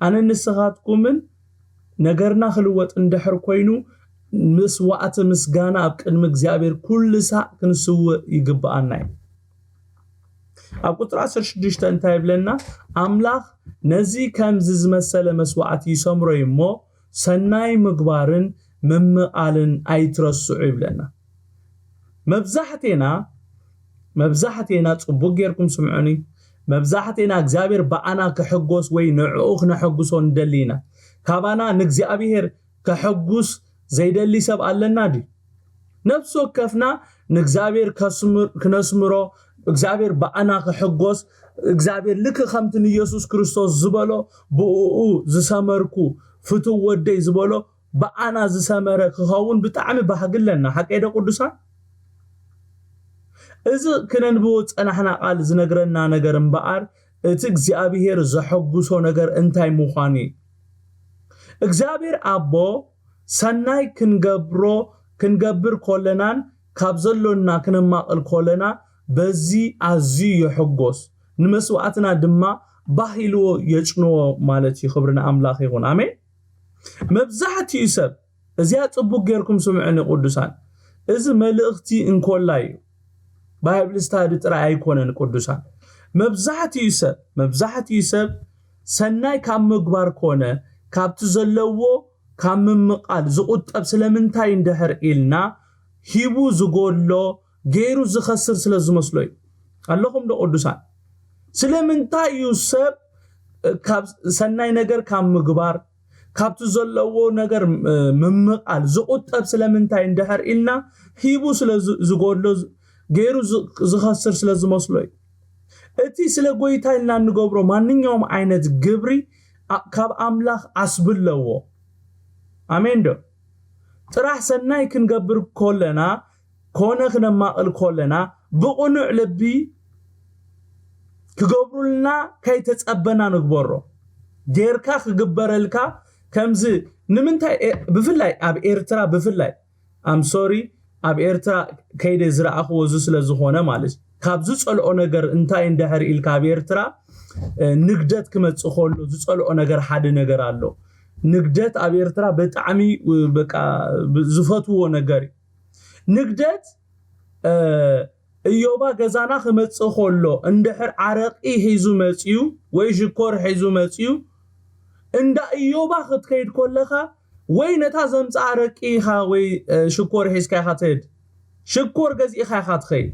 ኣነ ንስኻትኩምን ነገርና ክልወጥ እንድሕር ኮይኑ መስዋዕቲ ምስጋና ኣብ ቅድሚ እግዚኣብሔር ኩሉ ሳዕ ክንስውእ ይግብኣና እዩ። ኣብ ቁጽሪ ዓሰርተ ሽዱሽተ እንታይ ይብለና? ኣምላኽ ነዚ ከምዚ ዝመሰለ መስዋዕቲ ይሰምሮ እዩ እሞ ሰናይ ምግባርን ምምቓልን ኣይትረስዑ ይብለና። መብዛሕቴና፣ መብዛሕቴና ጽቡቅ ጌርኩም ስምዑኒ። መብዛሕቴና እግዚኣብሔር ብኣና ክሕጎስ ወይ ንዕኡ ክነሐጉሶ ንደሊ ኢና። ካባና ንእግዚኣብሔር ከሐጉስ ዘይደሊ ሰብ ኣለና ድዩ? ነፍሲ ወከፍና ንእግዚኣብሔር ከስምር-፣ ክነስምሮ፣ እግዚኣብሔር ብኣና ክሕጎስ፣ እግዚኣብሔር ልክ ከምቲ ንኢየሱስ ክርስቶስ ዝበሎ ብእኡ ዝሰመርኩ ፍትው ወደይ ዝበሎ ብኣና ዝሰመረ ክኸውን ብጣዕሚ ባህጊ ኣለና። ሓቀይ ዶ ቅዱሳን? እዚ ክነንብቦ ዝጸናሕና ቃል ዝነግረና ነገር እምበኣር፣ እቲ እግዚኣብሔር ዘሐጉሶ ነገር እንታይ ምዃኑ እዩ። እግዚኣብሔር ኣቦ ሰናይ ክንገብሮ፣ ክንገብር ኮለናን ካብ ዘሎና ክነማቕል ኮለና፣ በዚ ኣዝዩ ይሕጎስ፣ ንመስዋዕትና ድማ ባህ ኢልዎ የጭንዎ ማለት እዩ። ክብሪ ንኣምላኽ ይኹን። ኣሜን። መብዛሕትኡ ሰብ፣ እዚኣ ጽቡቅ ጌርኩም ስምዑኒ ቅዱሳን፣ እዚ መልእኽቲ እንኮላይ እዩ። ባይብል ስታዲ ጥራይ ኣይኮነን ቅዱሳን። መብዛሕትኡ ሰብ፣ መብዛሕትኡ ሰብ ሰናይ ካብ ምግባር ኮነ ካብቲ ዘለዎ ካብ ምምቓል ዝቑጠብ ስለምንታይ እንድሕር ኢልና፣ ሂቡ ዝጎድሎ፣ ገይሩ ዝኸስር ስለ ዝመስሎ እዩ። ኣለኹም ዶ ቅዱሳን? ስለምንታይ እዩ ሰብ ካብ ሰናይ ነገር ካብ ምግባር፣ ካብቲ ዘለዎ ነገር ምምቓል ዝቑጠብ ስለምንታይ እንድሕር ኢልና፣ ሂቡ ስለ ዝጎድሎ፣ ገይሩ ዝኸስር ስለ ዝመስሎ እዩ። እቲ ስለ ጎይታ ኢልና እንገብሮ ማንኛውም ዓይነት ግብሪ ካብ ኣምላኽ ኣስብለዎ። ኣሜን ዶ? ጥራሕ ሰናይ ክንገብር ኮለና፣ ኮነ ክነማቕል ኮለና፣ ብቕኑዕ ልቢ ክገብሩልና ከይተጸበና ንግበሮ። ጌርካ ክግበረልካ፣ ከምዚ ንምንታይ ብፍላይ ኣብ ኤርትራ፣ ብፍላይ ኣም ሶሪ ኣብ ኤርትራ ከይደ ዝረኣኽዎ እዚ ስለ ዝኾነ ማለት እዩ። ካብ ዝጸልኦ ነገር እንታይ እንድሕር ኢልካ፣ ኣብ ኤርትራ ንግደት ክመጽእ ከሎ ዝጸልኦ ነገር ሓደ ነገር ኣሎ። ንግደት ኣብ ኤርትራ ብጣዕሚ በቃ ዝፈትዎ ነገር እዩ። ንግደት እዮባ ገዛና ክመጽእ ከሎ እንድሕር ዓረቂ ሒዙ መጽዩ ወይ ሽኮር ሒዙ መጽዩ፣ እንዳ እዮባ ክትከይድ ከለኻ ወይ ነታ ዘምጽኣ ኣረቂ ኢኻ ወይ ሽኮር ሒዝካ ኢኻ ትኸይድ። ሽኮር ገዚእኻ ኢኻ ትኸይድ።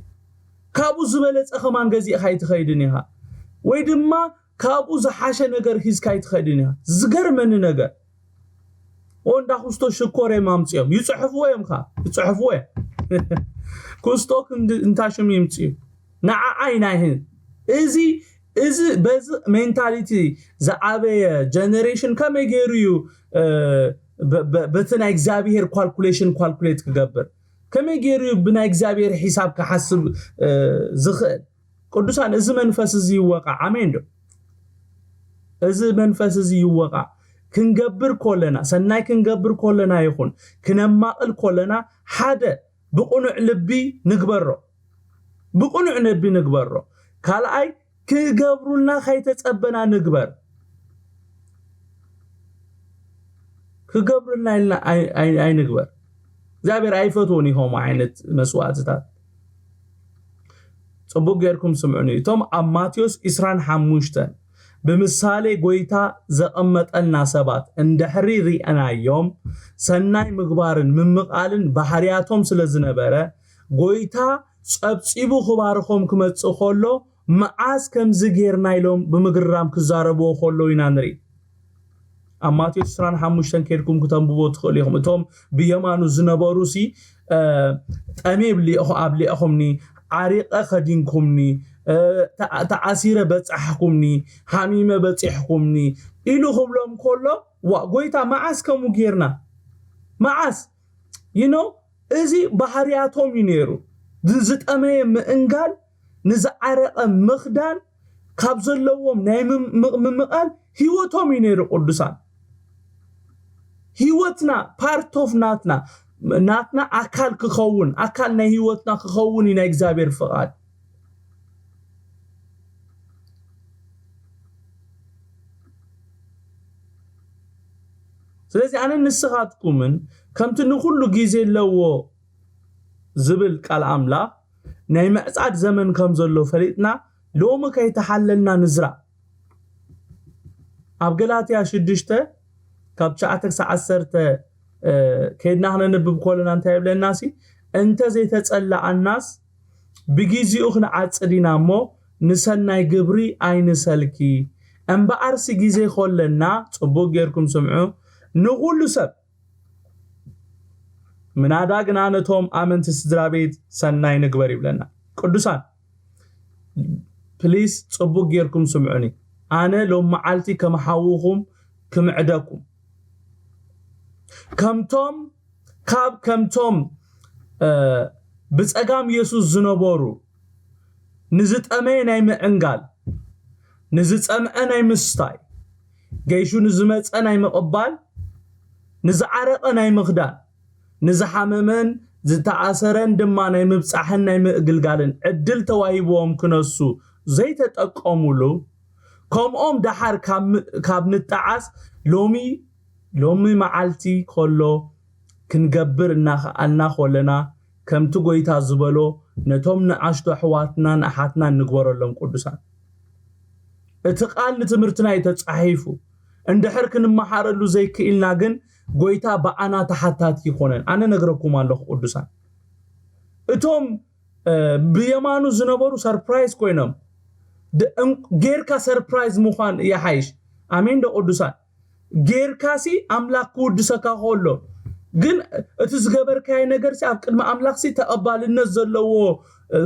ካብኡ ዝበለጸ ከማን ገዚእኻ ኣይትኸይድን ኢኻ። ወይ ድማ ካብኡ ዝሓሸ ነገር ሒዝካ ኣይትኸይድን ኢኻ። ዝገርመኒ ነገር፣ እንዳ ኩስቶ ሽኮር እዮም ኣምጽኦም። ይጽሕፍዎ እዮም ከኣ፣ ይጽሕፍዎ እዮም። ኩስቶ ክንዲ እንታ ሽም ይምጽኡ። ንዓዓይ ናይ ህን-፣ እዚ፣ እዚ በዚ ሜንታሊቲ ዝዓበየ ጀነሬሽን ከመይ ገይሩ እዩ፣ እ፣ በ-፣ በ-፣ በቲ ናይ እግዚኣብሔር ኳልኩሌሽን ኳልኩሌት ክገብር? ከመይ ገይሩ እዩ ብናይ እግዚኣብሔር ሒሳብ ክሓስብ፣ እ፣ ዝኽእል? ቅዱሳን፣ እዚ መንፈስ እዚ ይወቓዕ። ኣሜን ዶ? እዚ መንፈስ እዚ ይወቓዕ። ክንገብር ኮለና፣ ሰናይ ክንገብር ኮለና ይኹን፣ ክነማቕል ኮለና፣ ሓደ ብቕኑዕ ልቢ ንግበሮ። ብቕኑዕ ልቢ ንግበሮ። ካልኣይ፣ ክገብሩልና ከይተጸበና ንግበር። ክገብሩልና ኢልና ኣይ-፣ ኣይ-፣ ኣይንግበር። እግዚኣብሔር ኣይፈትዎን እዩ ከምኡ ዓይነት መስዋዕትታት። ጽቡቅ ጌርኩም ስምዑኒ። እቶም ኣብ ማቴዎስ ዕስራን ሓሙሽተን ብምሳሌ ጎይታ ዘቐመጠልና ሰባት እንድሕሪ ርኣናዮም፣ ሰናይ ምግባርን ምምቓልን ባህርያቶም ስለ ዝነበረ፣ ጎይታ ጸብጺቡ ክባርኾም ክመጽእ ከሎ፣ መዓስ ከምዚ ጌርና ኢሎም ብምግራም ክዛረብዎ ከለዉ ኢና ንርኢ። ኣብ ማቴዎስ ዕስራን ሓሙሽተን ኬድኩም ክተንብቦ ትኽእሉ ኢኹም። እቶም ብየማኑ ዝነበሩሲ፣ እ፣ ጠምየ ኣብሊዕኹ-፣ ኣብሊዕኹምኒ፣ ዓሪቐ ከዲንኩምኒ፣ እ፣ ተኣ-፣ ተኣሲረ በጻሕኩምኒ፣ ሃሚመ በጺሕኩምኒ ኢሉ ክብሎም ከሎ፣ ዋ፣ ጎይታ መዓስ ከምኡ ጌርና? መዓስ? You know፣ እዚ ባህርያቶም እዩ ነይሩ። ዝ-፣ ዝጠመየ ምእንጋል፣ ንዝዓረቐ ምኽዳን፣ ካብ ዘለዎም ናይ ምም-፣ ምቕ-፣ ምምቓል ህይወቶም እዩ ነይሩ። ቅዱሳን፣ ህይወትና ፓርት ኦፍ ናትና፣ ናትና ኣካል ክኸውን፣ ኣካል ናይ ህይወትና ክኸውን እዩ ናይ እግዚኣብሔር ፍቓድ። ስለዚ ኣነ ንስኻትኩምን ከምቲ ንኹሉ ግዜ ኣለዎ ዝብል ቃል ኣምላኽ ናይ ምዕጻድ ዘመን ከም ዘሎ ፈሊጥና፣ ሎሚ ከይተሓለልና ንዝራእ። ኣብ ገላትያ ሽዱሽተ ካብ ትሽዓተ ክሳብ ዓሰርተ፣ እ፣ ከይድና ክነንብብ ከለና እንታይ ይብለና ሲ? "እንተ ዘይተጸላኣናስ ብግዜኡ ክንዓጽድ ኢና እሞ፣ ንሰናይ ግብሪ ኣይንሰልኪ። እምበኣርሲ ግዜ ከለና"፣ ጽቡቕ ጌርኩም ስምዑ፣ "ንኹሉ ሰብ፣ ምናዳ ግና ነቶም ኣመንቲ ስድራ ቤት ሰናይ ንግበር" ይብለና። ቅዱሳን፣ ፕሊስ ጽቡቕ ጌርኩም ስምዑኒ። ኣነ ሎም መዓልቲ ከም ሓውኹም ክምዕደኩም። ከምቶም፣ ካብ ከምቶም፣ እ፣ ብጸጋም የሱስ ዝነበሩ፣ ንዝጠመየ ናይ ምዕንጋል፣ ንዝጸምዐ ናይ ምስታይ፣ ገይሹ ንዝመጸ ናይ ምቕባል፣ ንዝዓረቐ ናይ ምኽዳን፣ ንዝሓመመን ዝተኣሰረን ድማ ናይ ምብጻሕን ናይ ምግልጋልን ዕድል ተዋሂብዎም ክነሱ ዘይተጠቀሙሉ፣ ከምኦም ደሓር ካብ ም-፣ ካብ ንጠዓስ፣ ሎሚ፣ ሎሚ መዓልቲ ከሎ ክንገብር እናኸኣልና ከለና፣ ከምቲ ጎይታ ዝበሎ፣ ነቶም ንኣሽቱ ኣሕዋትናን ኣሓትናን ንግበረሎም። ቅዱሳን፣ እቲ ቃል ንትምህርትና እዩ ተጻሒፉ። እንድሕር ክንመሃረሉ ዘይክኢልና ግን፣ ጎይታ ብኣና ተሓታቲ ይኾነን። ኣነ ነግረኩም ኣለኹ ቅዱሳን፣ እቶም፣ እ፣ ብየማኑ ዝነበሩ ሰርፕራይዝ ኮይኖም፣ ድ-፣ እን-፣ ጌርካ ሰርፕራይዝ ምዃን ይሓይሽ። ኣሜን ዶ ቅዱሳን? ጌርካሲ ኣምላኽ ክውድሰካ ከሎ ግን እቲ ዝገበርካዮ ነገርሲ ኣብ ቅድሚ ኣምላኽሲ ተቐባልነት ዘለዎ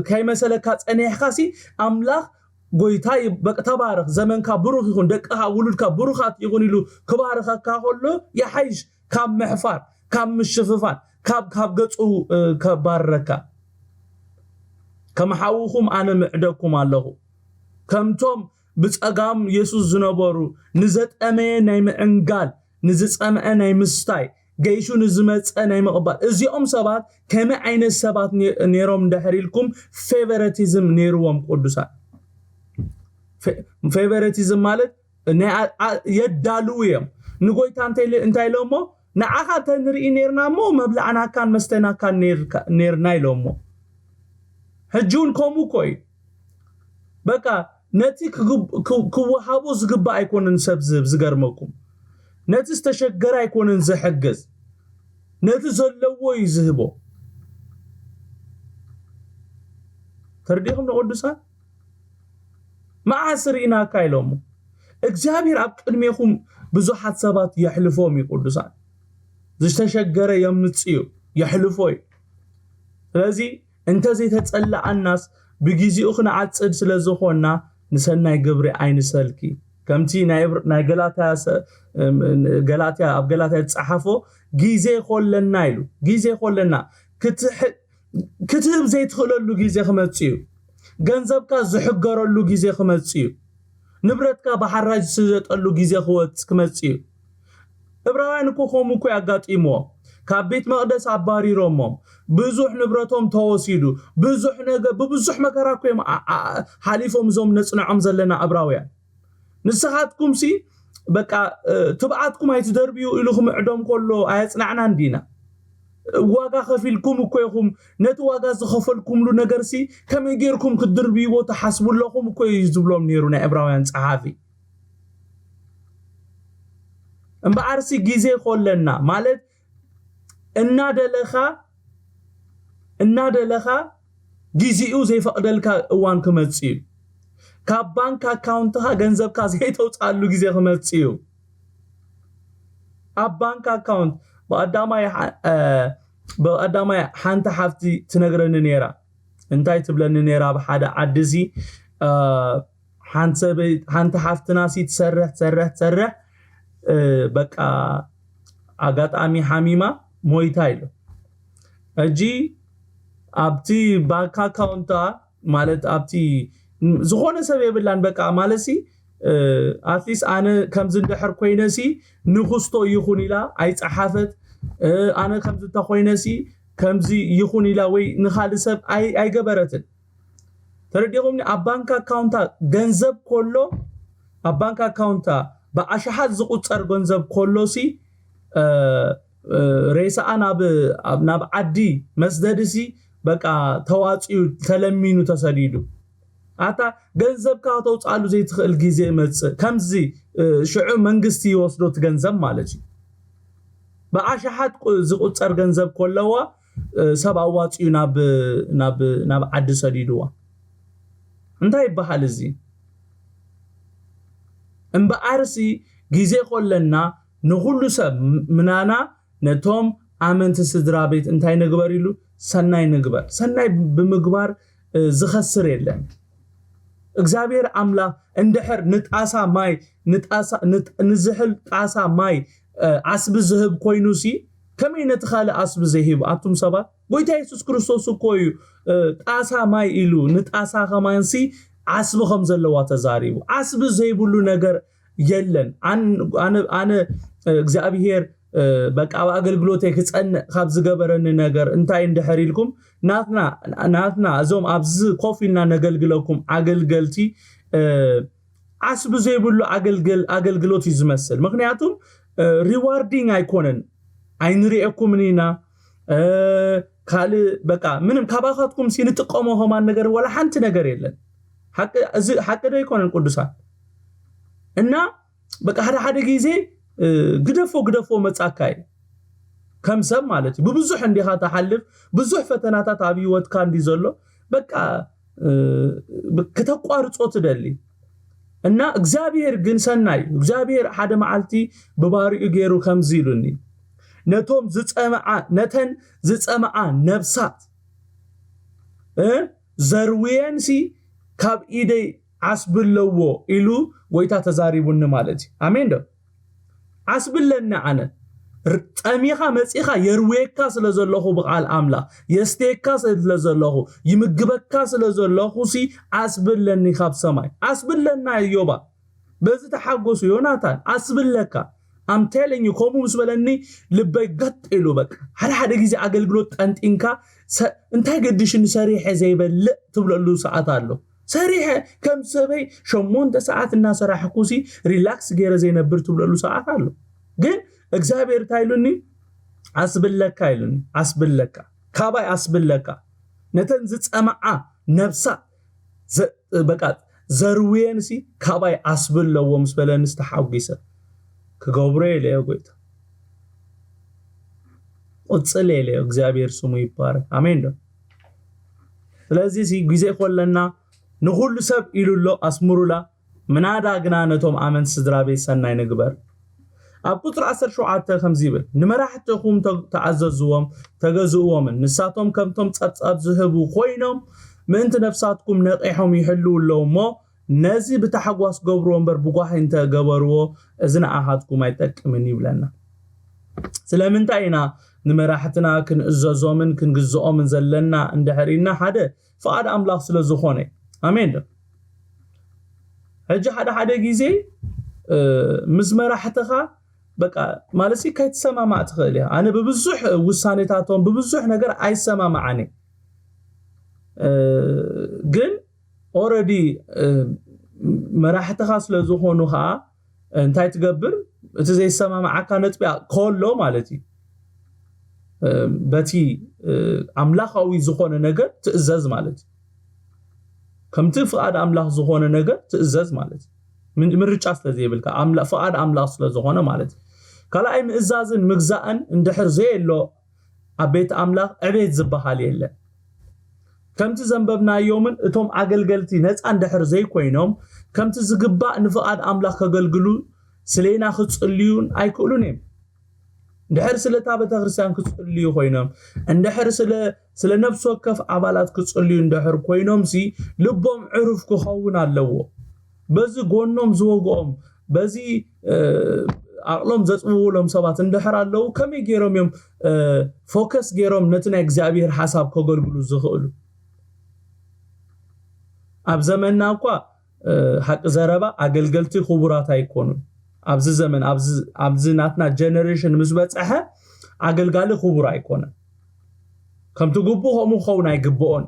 ከይመሰለካ ጸኒሕካሲ ኣምላኽ ጎይታ በቅ ተባረኽ፣ ዘመንካ ብሩኽ ይኹን፣ ደቅኻ ውሉድካ ብሩኻት ይኹን ኢሉ ክባርኸካ ከሎ ይሓይሽ ካብ ምሕፋር፣ ካብ ምሽፍፋን፣ ካብ ካብ ገጹ ከባርረካ። ከም ሓውኹም ኣነ ምዕደኩም ኣለኹ። ከምቶም ብጸጋም የሱስ ዝነበሩ ንዘጠመየ ናይ ምዕንጋል፣ ንዝጸምአ ናይ ምስታይ፣ ገይሹ ንዝመጸ ናይ ምቕባል፣ እዚኦም ሰባት ከመይ ዓይነት ሰባት ነይሮም እንድሕር ኢልኩም ፌቨረቲዝም ነይርዎም ቅዱሳን። ፌቨረቲዝም ማለት የዳልው እዮም ንጎይታ እንታይ ኢሎሞ፣ ንዓኻ እንተንርኢ ነርና እሞ መብላዕናካን መስተናካን ነርና ኢሎሞ። ሕጂ እውን ከምኡ እኮ እዩ። በቃ ነቲ ክወሃቦ ዝግባእ ኣይኮነን ሰብ ዝህብ። ዝገርመኩም ነቲ ዝተሸገረ ኣይኮነን ዝሕግዝ፣ ነቲ ዘለዎ እዩ ዝህቦ። ተረዲኹም ንቅዱሳን መዓስ ርኢናካ ኢሎሞ። እግዚኣብሔር ኣብ ቅድሜኹም ብዙሓት ሰባት የሕልፎም እዩ ቅዱሳን። ዝተሸገረ የምጽእ እዩ፣ የሕልፎ እዩ። ስለዚ እንተዘይተጸላኣናስ ብግዜኡ ክንዓጽድ ስለ ዝኾንና ንሰናይ ግብሪ ኣይንሰልኪ። ከምቲ ናይ ገላትያ ኣብ ገላትያ ዝጸሓፎ ግዜ ኮለና ኢሉ ግዜ ኮለና ክትህብ ዘይትኽእለሉ ግዜ ክመጽእ እዩ። ገንዘብካ ዝሕገረሉ ግዜ ክመጽእ እዩ። ንብረትካ ብሓራጅ ዝሽየጠሉ ግዜ ክመጽእ እዩ። እብራውያን እኮ ከምኡ እኮ ያጋጢምዎ። ካብ ቤት መቕደስ ኣባሪሮሞም፣ ብዙሕ ንብረቶም ተወሲዱ፣ ብዙሕ ነገር ብብዙሕ መከራ እኮ እዮም ሓሊፎም እዞም ነጽንዖም ዘለና እብራውያን። ንስኻትኩም ሲ በቃ ትብዓትኩም ኣይትደርብዩ ኢሉ ክምዕዶም ከሎ ኣየጽናዕናን ዲና? ዋጋ ከፊልኩም እኮ ኢኹም። ነቲ ዋጋ ዝኸፈልኩምሉ ነገር ሲ ከመይ ጌርኩም ክትድርብይዎ ትሓስቡ ኣለኹም እኮ እዩ ዝብሎም ነይሩ ናይ ዕብራውያን ጸሓፊ። እምበኣር ሲ ግዜ ኮለና ማለት እናደለኻ እናደለኻ ግዜኡ ዘይፈቕደልካ እዋን ክመጽእ እዩ። ካብ ባንክ ኣካውንትኻ ገንዘብካ ዘይተውፅኣሉ ግዜ ክመጽእ እዩ። ኣብ ባንክ ኣካውንት ብቐዳማይ ብቐዳማይ ሓንቲ ሓፍቲ ትነግረኒ ነይራ። እንታይ ትብለኒ ነይራ? ኣብ ሓደ ዓዲ እዚ ሓንቲ ሓፍትና ሲ ትሰርሕ ትሰርሕ ትሰርሕ በቃ ኣጋጣሚ ሓሚማ ሞይታ ኢሉ። ሕጂ ኣብቲ ባንክ ኣካውንታ ማለት ኣብቲ ዝኾነ ሰብ የብላን በቃ ማለት ሲ ኣትሊስት ኣነ ከምዚ እንድሕር ኮይነ ሲ ንክስቶ ይኹን ኢላ ኣይፀሓፈት። ኣነ ከምዚ እንተኮይነ ሲ ከምዚ ይኹን ኢላ ወይ ንካልእ ሰብ ኣይገበረትን። ተረዲኹምኒ? ኣብ ባንክ ኣካውንታ ገንዘብ ኮሎ ኣብ ባንክ ኣካውንታ ብኣሽሓት ዝቁፀር ገንዘብ ኮሎ ሲ ሬሳኣ ናብ ዓዲ መስደዲ ሲ በቃ ተዋፂኡ ተለሚኑ ተሰዲዱ። ኣታ ገንዘብካ ከተውፅኣሉ ዘይትኽእል ግዜ ይመፅእ። ከምዚ ሽዑ መንግስቲ ይወስዶ እቲ ገንዘብ ማለት እዩ። ብኣሽሓት ዝቁፀር ገንዘብ ኮለዋ ሰብ ኣዋፂኡ ናብ ዓዲ ሰዲድዋ። እንታይ ይበሃል እዚ? እምበኣርሲ ግዜ ኮለና ንኹሉ ሰብ ምናና ነቶም ኣመንቲ ስድራ ቤት እንታይ ንግበር ኢሉ? ሰናይ ንግበር። ሰናይ ብምግባር ዝኸስር የለን። እግዚኣብሔር ኣምላኽ እንድሕር ንጣሳ ማይ ንዝሕል ጣሳ ማይ ዓስቢ ዝህብ ኮይኑሲ ከመይ ነቲ ካልእ ዓስቢ ዘይህብ? ኣቱም ሰባት፣ ጎይታ የሱስ ክርስቶስ እኮ እዩ ጣሳ ማይ ኢሉ ንጣሳ ከማንሲ ዓስቢ ከም ዘለዋ ተዛሪቡ። ዓስቢ ዘይብሉ ነገር የለን። ኣነ እግዚኣብሔር በቃ ኣብ ኣገልግሎተይ ክጸንዕ ካብ ዝገበረኒ ነገር እንታይ እንድሕር ኢልኩም ናትና ናትና እዞም ኣብዚ ኮፍ ኢልና ነገልግለኩም ኣገልገልቲ ዓስቢ ዘይብሉ ኣገልግሎት እዩ ዝመስል። ምክንያቱም ሪዋርዲንግ ኣይኮነን። ኣይንሪኤኩምን ኢና ካልእ በቃ ምንም ካባኻትኩም ሲ ንጥቀሞ ከማን ነገር ወላ ሓንቲ ነገር የለን። ሓቂ ዶ ኣይኮነን ቅዱሳት? እና በቃ ሓደ ሓደ ግዜ ግደፎ ግደፎ መጻካ እዩ ከም ሰብ ማለት እዩ። ብብዙሕ እንዲኻ ትሓልፍ፣ ብዙሕ ፈተናታት ኣብ ህይወትካ እንዲ ዘሎ በቃ ክተቋርጾ ትደሊ። እና እግዚኣብሔር ግን ሰናይ እዩ። እግዚኣብሔር ሓደ መዓልቲ ብባሪኡ ገይሩ ከምዚ ኢሉኒ፣ ነቶም ዝጸምዓ ነተን ዝጸምዓ ነብሳት እ ዘርውየንሲ ካብ ኢደይ ዓስቢ ኣለዎ ኢሉ ጎይታ ተዛሪቡኒ ማለት እዩ። ኣሜን ዶ? ዓስቢ ኣለኒ ኣነ። ር- ጠሚኻ መጺኻ የርውየካ ስለ ዘለኹ ብቓል ኣምላኽ የስተየካ ስለ ዘለኹ ይምግበካ ስለ ዘለኹ ሲ ዓስቢ ኣለኒ ካብ ሰማይ። ዓስቢ ኣለና እዮባ። በዚ ተሓጎሱ ዮናታን ዓስቢ ኣለካ። ኣምቴለኝ ከምኡ ምስ በለኒ ልበይ ገጥ ኢሉ በቃ። ሓደ ሓደ ግዜ ኣገልግሎት ጠንጢንካ ሰ- እንታይ ገድሽኒ ሰሪሐ ዘይበልዕ ትብለሉ ሰዓት ኣሎ። ሰሪሐ ከም ሰበይ ሸሞንተ ሰዓት እናሰራሕኩሲ ሪላክስ ገይረ ዘይነብር ትብለሉ ሰዓት ኣሎ። ግን እግዚኣብሔር እንታይ ኢሉኒ? ኣስብለካ ኢሉኒ። ኣስብለካ፣ ካባይ ኣስብለካ። ነተን ዝጸመዓ ነብሳ ዘ- በቃ ዘርውየንሲ ካባይ ኣስቢ ኣለዎ ምስ በለንስ ተሓጒሰ። ክገብሮ ኢለዮ ጎይታ፣ ቅጽል ኢለዮ። እግዚኣብሔር ስሙ ይባረክ። ኣሜን ዶ? ስለዚ ሲ ግዜ ኮለና ንኹሉ ሰብ ኢሉ ኣሎ ኣስምሩላ። ምናዳ ግና ነቶም ኣመንቲ ስድራ ቤት ሰናይ ንግበር። ኣብ ቁጽሪ ዓሰርተ ሸውዓተ ከምዚ ይብል፣ ንመራሕትኹም ተ- ተኣዘዝዎም፣ ተገዝእዎምን ንሳቶም ከምቶም ጸብጻብ ዝህቡ ኮይኖም ምእንቲ ነፍሳትኩም ነቒሖም ይሕልው ኣለዉ እሞ፣ ነዚ ብታሕጓስ ገብርዎ እምበር ብጓሂ እንተ ገበርዎ፣ እዚ ንኣኻትኩም ኣይጠቅምን ይብለና። ስለምንታይ ኢና ንመራሕትና ክንእዘዞምን ክንግዝኦምን ዘለና እንድሕር ኢልና፣ ሓደ ፍቓድ ኣምላኽ ስለ ዝኾነ። ኣሜን ዶ? ሕጂ ሓደ ሓደ ግዜ እ፣ ምስ መራሕትኻ በቃ ማለት ሲ ከይትሰማማዕ ትኽእል እያ። ኣነ ብብዙሕ ውሳኔታቶም ብብዙሕ ነገር ኣይሰማማዓን እየ። እ፣ ግን ኦረዲ መራሕትኻ ስለ ዝኾኑ ከዓ እንታይ ትገብር? እቲ ዘይሰማማዓካ ነጥቢ ከሎ ማለት እዩ። እ፣ በቲ እ፣ ኣምላኻዊ ዝኾነ ነገር ትእዘዝ ማለት እዩ። ከምቲ ፍቓድ ኣምላኽ ዝኾነ ነገር ትእዘዝ ማለት እዩ። ምን- ምርጫ ስለ ዘይብልካ ኣምላ- ፍቓድ ኣምላኽ ስለ ዝኾነ ማለት እዩ። ካልኣይ ምእዛዝን ምግዛእን እንድሕር ዘየሎ ኣብ ቤት ኣምላኽ ዕቤት ዝበሃል የለን። ከምቲ ዘንበብናዮምን እቶም ኣገልገልቲ ነፃ እንድሕር ዘይኮይኖም ከምቲ ዝግባእ ንፍቓድ ኣምላኽ ከገልግሉ ስሌና ክጽልዩን ኣይክእሉን እዮም። እንድሕር ስለታ ቤተክርስትያን ክጽልዩ ኮይኖም እንድሕር ስለ ስለ ነፍሲ ወከፍ ኣባላት ክጽልዩ እንድሕር ኮይኖም ሲ ልቦም ዕሩፍ ክኸውን ኣለዎ። በዚ ጎኖም ዝወግኦም በዚ እ፣ ኣቕሎም ዘጽብውሎም ሰባት እንድሕር ኣለዉ ከመይ ገይሮም እዮም እ፣ ፎከስ ገይሮም ነቲ ናይ እግዚኣብሔር ሓሳብ ከገልግሉ ዝኽእሉ? ኣብ ዘመንና እኳ እ፣ ሓቂ ዘረባ ኣገልገልቲ ክቡራት ኣይኮኑን። ኣብዚ ዘመን ኣብዚ ኣብዚ ናትና ጀነሬሽን ምስ በፀሐ ኣገልጋሊ ክቡር ኣይኮነን። ከምቲ ግቡእ ከምኡ ክኸውን ኣይግብኦን።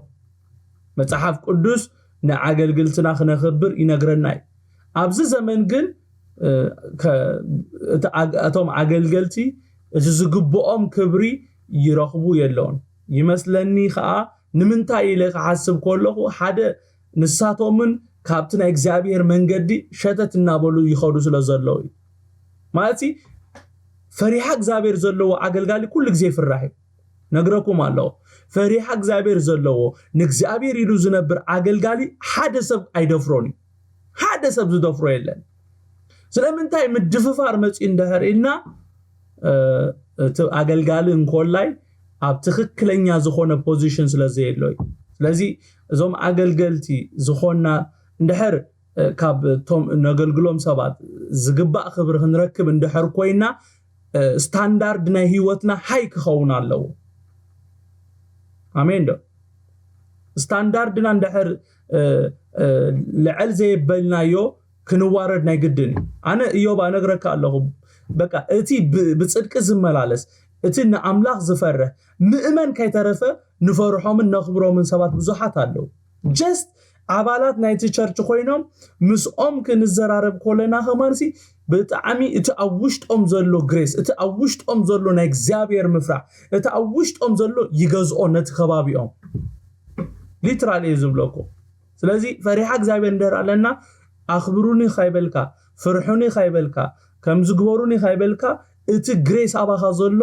መጽሓፍ ቅዱስ ንኣገልግልትና ክነኽብር ይነግረና እዩ። ኣብዚ ዘመን ግን እ፣ ከ- እቲ ኣግ- እቶም ኣገልገልቲ እቲ ዝግብኦም ክብሪ ይረኽቡ የለውን ይመስለኒ። ከዓ ንምንታይ ኢለ ክሓስብ ከለኹ ሓደ ንሳቶምን ካብቲ ናይ እግዚኣብሔር መንገዲ ሸተት እናበሉ ይኸዱ ስለ ዘለዉ እዩ። ማለት ፈሪሃ እግዚኣብሔር ዘለዎ ኣገልጋሊ ኩሉ ግዜ ይፍራሕ እዩ። ነግረኩም ኣለኹ። ፈሪሃ እግዚኣብሔር ዘለዎ ንእግዚኣብሔር ኢሉ ዝነብር ኣገልጋሊ ሓደ ሰብ ኣይደፍሮን እዩ። ሓደ ሰብ ዝደፍሮ የለን። ስለምንታይ ምድፍፋር መፅኡ እንድሕር ኢልና እ፣ እቲ ኣገልጋሊ እንኮላይ ኣብ ትኽክለኛ ዝኾነ ፖዚሽን ስለ ዘየሎ እዩ። ስለዚ እዞም ኣገልገልቲ ዝኾንና እንድሕር እ፣ ካብ ቶም ነገልግሎም ሰባት ዝግባእ ክብሪ ክንረክብ እንድሕር ኮይና እ፣ ስታንዳርድ ናይ ህይወትና ሃይ ክኸውን ኣለዎ። ኣሜን ዶ? ስታንዳርድና እንድሕር እ፣ እ፣ ልዕል ዘየበልናዮ ክንዋረድ ናይ ግድን እዩ። ኣነ እዮብ ኣነግረካ ኣለኹ። በቃ እቲ ብ- ብጽድቂ ዝመላለስ እቲ ንኣምላኽ ዝፈርሕ ምእመን ከይተረፈ ንፈርሖምን ነኽብሮምን ሰባት ብዙሓት ኣለዉ። ጀስት ኣባላት ናይቲ ቸርች ኮይኖም ምስኦም ክንዘራረብ ኮለና ከማንሲ ብጣዕሚ እቲ ኣብ ውሽጦም ዘሎ ግሬስ እቲ ኣብ ውሽጦም ዘሎ ናይ እግዚኣብሔር ምፍራሕ እቲ ኣብ ውሽጦም ዘሎ ይገዝኦ ነቲ ከባቢኦም። ሊትራሊ እዩ ዝብለኩ። ስለዚ ፈሪሓ እግዚኣብሔር እንድሕር ኣለና ኣኽብሩኒ ካይበልካ ፍርሑኒ ካይበልካ ከምዚ ግበሩኒ ካይበልካ እቲ ግሬስ ኣባኻ ዘሎ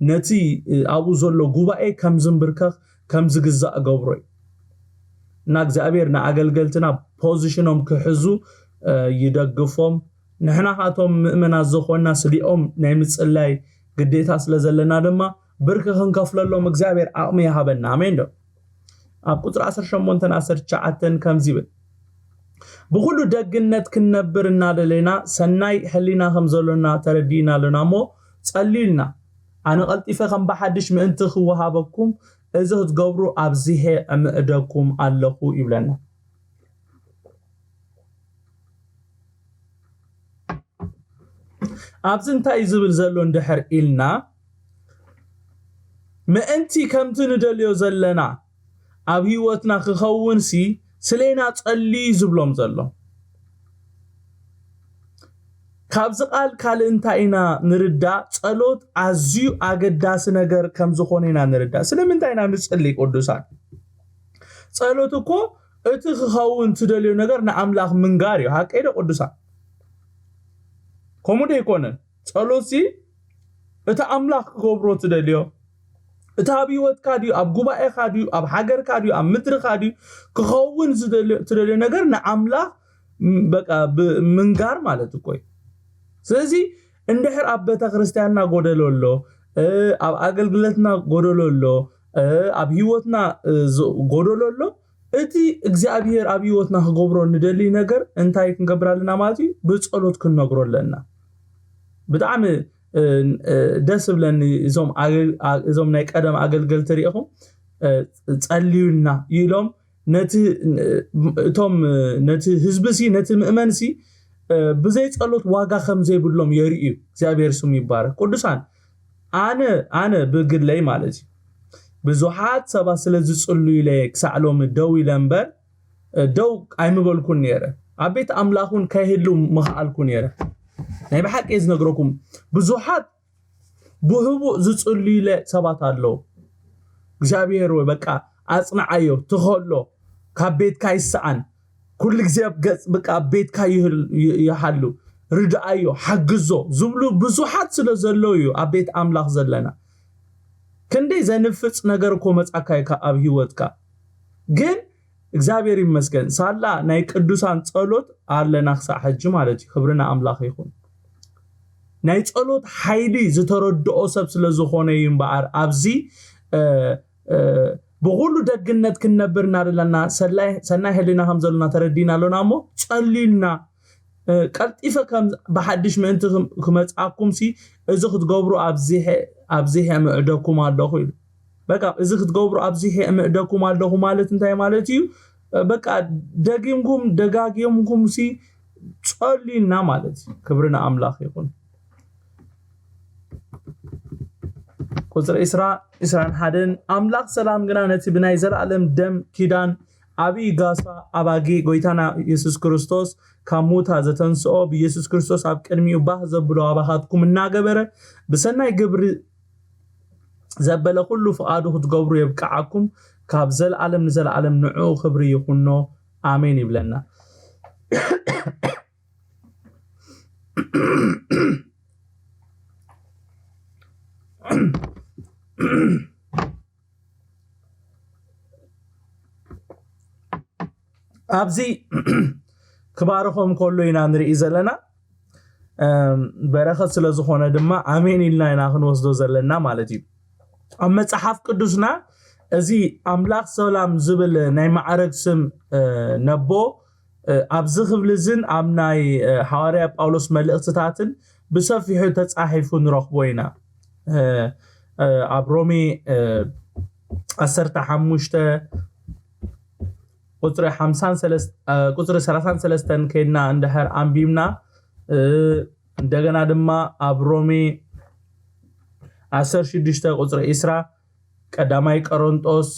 ነቲ ኣብኡ ዘሎ ጉባኤ ከም ዝንብርከኽ ከም ዝግዛእ ገብሮ እዩ። እና እግዚኣብሔር ንኣገልገልትና ፖዚሽኖም ክሕዙ ይደግፎም። ንሕና ካቶም ምእመናት ዝኾንና ስሊኦም ናይ ምጽላይ ግዴታ ስለ ዘለና ድማ ብርኪ ክንከፍለሎም እግዚኣብሔር ዓቕሚ ይሃበና። ኣሜን ዶ? ኣብ ቁፅሪ ዓሰርተ ሸሞንተን ዓሰርተ ትሽዓተን ከምዚ ይብል፣ ብኩሉ ደግነት ክንነብር እናደለና ሰናይ ሕሊና ከም ዘሎና ተረዲእና ኣለና እሞ ጸልዩልና፣ ኣነ ቀልጢፈ ከም ብሓድሽ ምእንቲ ክወሃበኩም እዚ ክትገብሩ ኣብዚሐ እምዕደኩም ኣለኹ ይብለና። ኣብዚ እንታይ እዩ ዝብል ዘሎ እንድሕር ኢልና፣ ምእንቲ ከምቲ ንደልዮ ዘለና ኣብ ህይወትና ክኸውን ሲ ስሌና ጸልዩ ዝብሎም ዘሎ። ካብዚ ቃል ካልእ እንታይ ኢና ንርዳእ? ጸሎት ኣዝዩ ኣገዳሲ ነገር ከም ዝኾነ ኢና ንርዳእ። ስለምንታይ ኢና ንጽሊ ቅዱሳን? ጸሎት እኮ እቲ ክኸውን ትደልዮ ነገር ንኣምላኽ ምንጋር እዩ። ሓቀይ ዶ ቅዱሳን? ከምኡ ዶ ኣይኮነን? ጸሎት ሲ እቲ ኣምላኽ ክገብሮ ትደልዮ፣ እቲ ኣብ ህይወትካ ድዩ፣ ኣብ ጉባኤኻ ድዩ፣ ኣብ ሃገርካ ድዩ፣ ኣብ ምድርኻ ድዩ፣ ክኸውን ዝደልዮ- ትደልዮ ነገር ንኣምላኽ ም- በቃ ብ- ምንጋር ማለት እኮ እዩ። ስለዚ እንድሕር ኣብ ቤተ ክርስቲያንና ጎደሎ ኣሎ፣ እ፣ ኣብ ኣገልግሎትና ጎደሎ ኣሎ፣ እ፣ ኣብ ህይወትና እ፣ ዝ- ጎደሎ ኣሎ፣ እቲ እግዚኣብሔር ኣብ ህይወትና ክገብሮ ንደሊ ነገር እንታይ ክንገብር ኣለና ማለት እዩ? ብጸሎት ክንነግሮ ኣለና። ብጣዕሚ እ፣ እ፣ ደስ ዝብለኒ እዞም ኣገል- ኣ- እዞም ናይ ቀደም ኣገልገልቲ ሪኢኹም እ፣ ጸልዩልና ኢሎም ነቲ እቶም ነቲ ህዝቢ ሲ ነቲ ምእመን ሲ ብዘይ ጸሎት ዋጋ ከም ዘይብሎም የርእዩ። እግዚኣብሔር ስሙ ይባረክ። ቅዱሳን፣ ኣነ ኣነ ብግለይ ማለት እዩ ብዙሓት ሰባት ስለ ዝጽልዩ ኢለ ክሳዕ ሎሚ ደው ኢለ እምበር ደው ኣይምበልኩን ነይረ። ኣብ ቤት ኣምላኽ እውን ከይህሉ ምኽኣልኩ ነይረ። ናይ ብሓቂ እየ ዝነግረኩም፣ ብዙሓት ብህቡእ ዝጽልዩለ ሰባት ኣለዉ። እግዚኣብሔር ወይ በቃ ኣጽንዓዮ፣ ትኸሎ፣ ካብ ቤትካ ይስኣን፣ ኩሉ ግዜ ኣብ ገጽ በቃ ኣብ ቤትካ ይህል- ይ- ይሃሉ፣ ርድኣዮ፣ ሓግዞ ዝብሉ ብዙሓት ስለ ዘለዉ እዩ ኣብ ቤት ኣምላኽ ዘለና። ክንደይ ዘንፍጽ ነገር እኮ መጻካ እዩ ካብ- ኣብ ህይወትካ። ግን እግዚኣብሔር ይመስገን ሳላ ናይ ቅዱሳን ጸሎት ኣለና ክሳዕ ሕጂ ማለት እዩ። ክብሪ ንኣምላኽ ይኹን። ናይ ጸሎት ሓይሊ ዝተረድኦ ሰብ ስለ ዝኾነ እዩ እምበኣር ኣብዚ እ፣ እ፣ ብኹሉ ደግነት ክንነብር እናደለና ሰላይ- ሰናይ ህሊና ከም ዘለና ተረዲና ኣሎና እሞ ጸልዩልና እ፣ ቀልጢፈ ከም ብሓድሽ ምእንቲ ክም- ክመጽኣኩም ሲ እዚ ክትገብሩ ኣብዚሐ ኣብዚሐ ምዕደኩም ኣለኹ ኢሉ። በቃ እዚ ክትገብሩ ኣብዚሐ ምዕደኩም ኣለኹ ማለት እንታይ ማለት እዩ? እ፣ በቃ ደጊምኩም ደጋጊምኩም ሲ ጸልዩና ማለት እዩ። ክብሪ ንኣምላኽ ይኹን። ቁጽሪ ዕስራ፣ ዕስራን ሓደን ኣምላኽ ሰላም ግና ነቲ ብናይ ዘለኣለም ደም ኪዳን ዓብዪ ጋሳ ኣባጊ ጎይታና የሱስ ክርስቶስ ካብ ሙታ ዘተንስኦ ብየሱስ ክርስቶስ ኣብ ቅድሚኡ ባህ ዘብሎ ኣባኻትኩም እናገበረ ብሰናይ ግብሪ ዘበለ ኩሉ ፍቓዱ ክትገብሩ የብቅዓኩም። ካብ ዘለኣለም ንዘለኣለም ንዕኡ ክብሪ ይኹኖ። ኣሜን ይብለና። ኣብዚ ክባርኾም ከሎ ኢና ንርኢ ዘለና። እም፣ በረኸት ስለ ዝኾነ ድማ ኣሜን ኢልና ኢና ክንወስዶ ዘለና ማለት እዩ። ኣብ መጽሓፍ ቅዱስና እዚ ኣምላኽ ሰላም ዝብል ናይ ማዕረግ ስም እ፣ ነቦ እ፣ ኣብዚ ክፍሊ እዝን ኣብ ናይ እ፣ ሃዋርያ ጳውሎስ መልእኽትታትን ብሰፊሑ ተጻሒፉ ንረኽቦ ኢና። እ፣ እ፣ ኣብ ሮሜ እ፣ ዓሰርተ ሓሙሽተ ቁፅሪ ሓምሳን ሰለስተ ቁፅሪ ሰላሳን ሰለስተን ከይድና እንድሕር ኣንቢብና እ፣ እንደገና ድማ ኣብ ሮሜ ዓሰርተ ሽዱሽተ ቁፅሪ ዕስራ፣ ቀዳማይ ቆሮንጦስ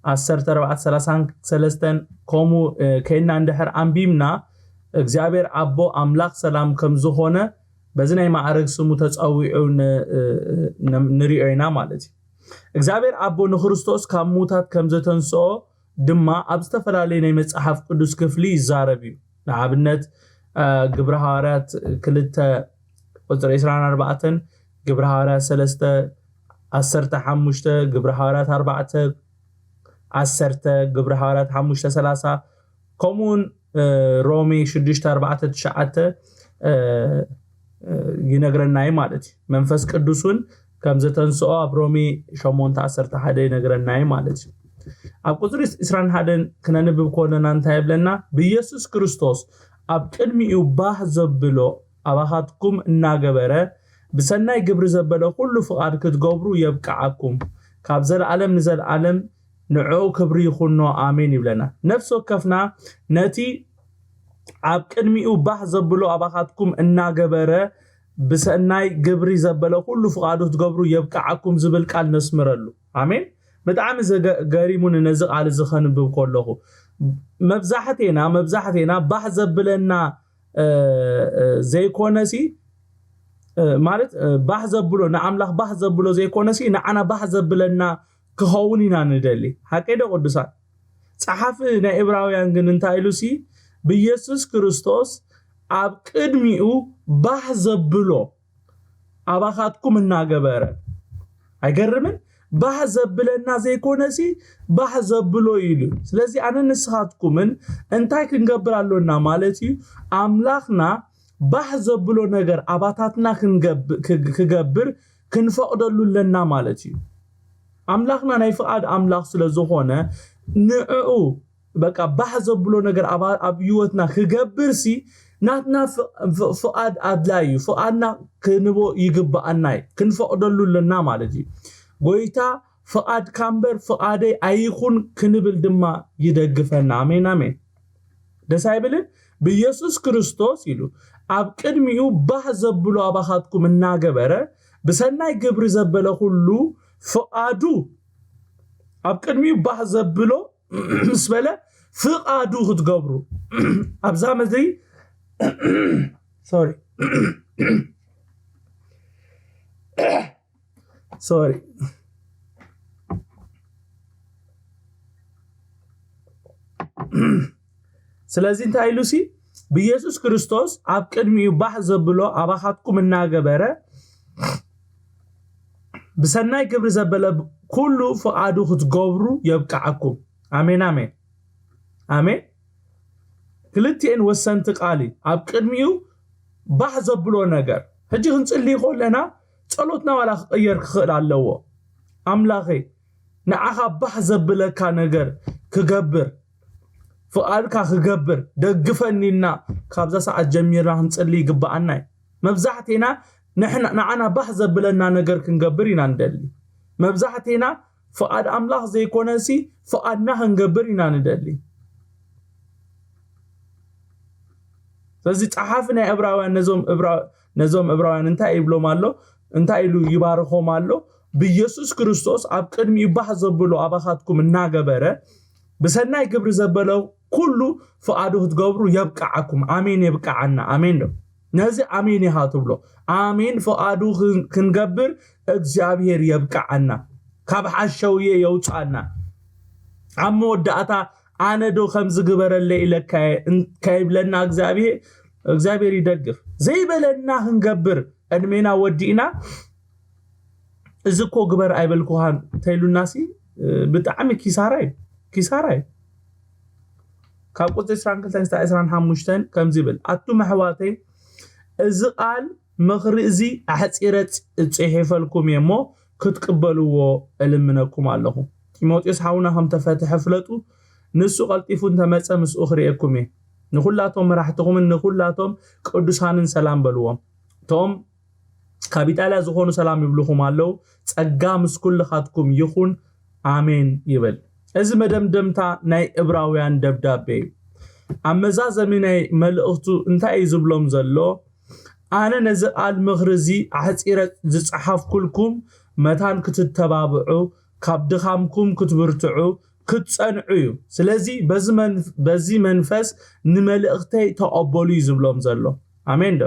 ዓሰርተ ኣርባዕተ ሰላሳን ሰለስተን ከምኡ እ፣ ከይድና እንድሕር ኣንቢብና እግዚኣብሔር ኣቦ ኣምላኽ ሰላም ከም ዝኾነ በዚ ናይ ማዕረግ ስሙ ተፀዊዑ ን- እ፣ እ፣ ን- ንሪኦ ኢና ማለት እዩ። እግዚኣብሔር ኣቦ ንክርስቶስ ካብ ሙታት ከም ዘተንስኦ ድማ ኣብ ዝተፈላለዩ ናይ መጽሓፍ ቅዱስ ክፍሊ ይዛረብ እዩ። ንኣብነት እ፣ ግብሪ ሃዋርያት ክልተ ቁፅሪ ዕስራን ኣርባዕተን፣ ግብሪ ሃዋርያት ሰለስተ ዓሰርተ ሓሙሽተ፣ ግብሪ ሃዋርያት ኣርባዕተ ዓሰርተ፣ ግብሪ ሃዋርያት ሓሙሽተ ሰላሳ ከምኡውን ሮሜ ሽዱሽተ ኣርባዕተ ትሽዓተ ይነግረና እዩ ማለት እዩ። መንፈስ ቅዱስ እውን ከም ዘተንስኦ ኣብ ሮሜ ሸሞንተ ዓሰርተ ሓደ ይነግረና እዩ ማለት እዩ። ኣብ ቁፅሪ ዕስራን ሓደን ክነንብብ ከለና እንታይ ይብለና? ብኢየሱስ ክርስቶስ ኣብ ቅድሚኡ ባህ ዘብሎ ኣባኻትኩም እናገበረ ብሰናይ ግብሪ ዘበለ ኩሉ ፍቓድ ክትገብሩ የብቅዓኩም፣ ካብ ዘለኣለም ንዘለኣለም ንዕኡ ክብሪ ይኹኖ፣ ኣሜን ይብለና። ነፍሲ ወከፍና ነቲ ኣብ ቅድሚኡ ባህ ዘብሎ ኣባኻትኩም እናገበረ ብሰናይ ግብሪ ዘበለ ኩሉ ፍቓዱ ክትገብሩ የብቅዓኩም ዝብል ቃል ነስምረሉ። ኣሜን። ብጣዕሚ ገሪሙኒ ነዚ ቃል እዚ ከንብብ ከለኹ፣ መብዛሕቴና መብዛሕቴና ባህ ዘብለና ዘይኮነሲ ማለት ባህ ዘብሎ ንኣምላኽ ባህ ዘብሎ ዘይኮነሲ ንዓና ባህ ዘብለና ክኸውን ኢና ንደሊ። ሓቀይ ዶ ቅዱሳን? ጸሓፊ ናይ እብራውያን ግን እንታይ ኢሉ ሲ ብኢየሱስ ክርስቶስ ኣብ ቅድሚኡ ባህ ዘብሎ ኣባኻትኩም እናገበረ። ኣይገርምን? ባህ ዘብለና ዘይኮነሲ ባህ ዘብሎ ኢሉ። ስለዚ ኣነ ንስኻትኩምን እንታይ ክንገብር ኣሎና ማለት እዩ? ኣምላኽና ባህ ዘብሎ ነገር ኣባታትና ክገብር ክንፈቕደሉ ኣለና ማለት እዩ። ኣምላኽና ናይ ፍቓድ ኣምላኽ ስለ ዝኾነ ንዕኡ በቃ ባህ ዘብሎ ነገር ኣብ ህይወትና ክገብር ሲ ናትና ፍቓድ ኣድላይ እዩ። ፍቓድና ክንቦ ይግብኣና እዩ፣ ክንፈቕደሉ ኣለና ማለት እዩ። ጎይታ ፍቓድካ እምበር ፍቓደይ ኣይኹን ክንብል ድማ ይደግፈና። ኣሜን ኣሜን። ደስ ኣይብልን? ብኢየሱስ ክርስቶስ ኢሉ ኣብ ቅድሚኡ ባህ ዘብሎ ኣባኻትኩም እናገበረ ብሰናይ ግብሪ ዘበለ ኩሉ ፍቓዱ ኣብ ቅድሚኡ ባህ ዘብሎ ምስ በለ ፍቓዱ ክትገብሩ ኣብዛ ምድሪ sorry sorry ስለዚ እንታይ ኢሉ ሲ ብኢየሱስ ክርስቶስ ኣብ ቅድሚኡ ባህ ዘብሎ ኣባኻትኩም እናገበረ ብሰናይ ግብሪ ዘበለ ኩሉ ፍቓዱ ክትገብሩ የብቅዓኩም። ኣሜን ኣሜን ኣሜን። ክልቲኤን ወሰንቲ ቃል እዩ። ኣብ ቅድሚኡ ባህ ዘብሎ ነገር ሕጂ ክንጽሊ ከለና ጸሎትና ዋላ ክቕየር ክኽእል ኣለዎ። ኣምላኸይ ንዓኻ ባህ ዘብለካ ነገር ክገብር ፍቓድካ ክገብር ደግፈኒ ኢልና ካብዛ ሰዓት ጀሚርና ክንጽሊ ይግብኣና እዩ። መብዛሕቴና ንዓና ባህ ዘብለና ነገር ክንገብር ኢና ንደሊ። መብዛሕቴና ፍቓድ ኣምላኽ ዘይኮነሲ ፍቓድና ክንገብር ኢና ንደሊ። ስለዚ ጸሓፊ ናይ እብራውያን ነዞም እብራውያን እንታይ ይብሎም ኣሎ? እንታይ ኢሉ ይባርኾም ኣሎ? ብኢየሱስ ክርስቶስ ኣብ ቅድሚኡ ባህ ዘብሎ ኣባኻትኩም እናገበረ ብሰናይ ግብሪ ዘበለ ኩሉ ፍቓዱ ክትገብሩ የብቅዓኩም። ኣሜን የብቅዓና። ኣሜን ዶ? ነዚ ኣሜን ኢኻ ትብሎ። ኣሜን ፍቓዱ ክንገብር እግዚኣብሔር የብቅዓና። ካብ ሓሸውየ የውፅኣና። ኣብ መወዳእታ ኣነ ዶ ከምዚ ግበረለይ ኢለካየ ከይብለና እግዚኣብሔር እግዚኣብሔር ይደግፍ። ዘይበለና ክንገብር ዕድሜና ወዲእና እዚ እኮ ግበር ኣይበልኩኻን ተይሉናሲ ብጣዕሚ ኪሳራ እዩ። ኪሳራ እዩ። ካብ ቁፅሪ ዕስራን ክልተን ክሳብ ዕስራን ሓሙሽተን ከምዚ ይብል፣ ኣቱም ኣሕዋተይ እዚ ቃል ምኽሪ እዚ ኣሕፂረ ፅሒፈልኩም እየ እሞ ክትቅበልዎ እልምነኩም ኣለኹ። ጢሞቴዎስ ሓውና ከም ተፈትሐ ፍለጡ። ንሱ ቀልጢፉ እንተመፀ ምስኡ ክርእየኩም እየ። ንኹላቶም መራሕትኹምን ንኹላቶም ቅዱሳንን ሰላም በልዎም። እቶም ካብ ኢጣልያ ዝኾኑ ሰላም ይብልኹም ኣለዉ። ጸጋ ምስ ኩልኻትኩም ይኹን። ኣሜን ይብል። እዚ መደምደምታ ናይ እብራውያን ደብዳቤ እዩ። ኣብ መዛዘሚ ናይ መልእኽቱ እንታይ እዩ ዝብሎም ዘሎ? ኣነ ነዚ ቃል ምኽሪ እዚ ኣሕጺረ ዝጸሓፍኩልኩም መታን ክትተባብዑ፣ ካብ ድኻምኩም ክትብርትዑ፣ ክትጸንዑ እዩ። ስለዚ በዚ መንፈስ ንመልእኽተይ ተቐበሉ እዩ ዝብሎም ዘሎ። ኣሜን ዶ?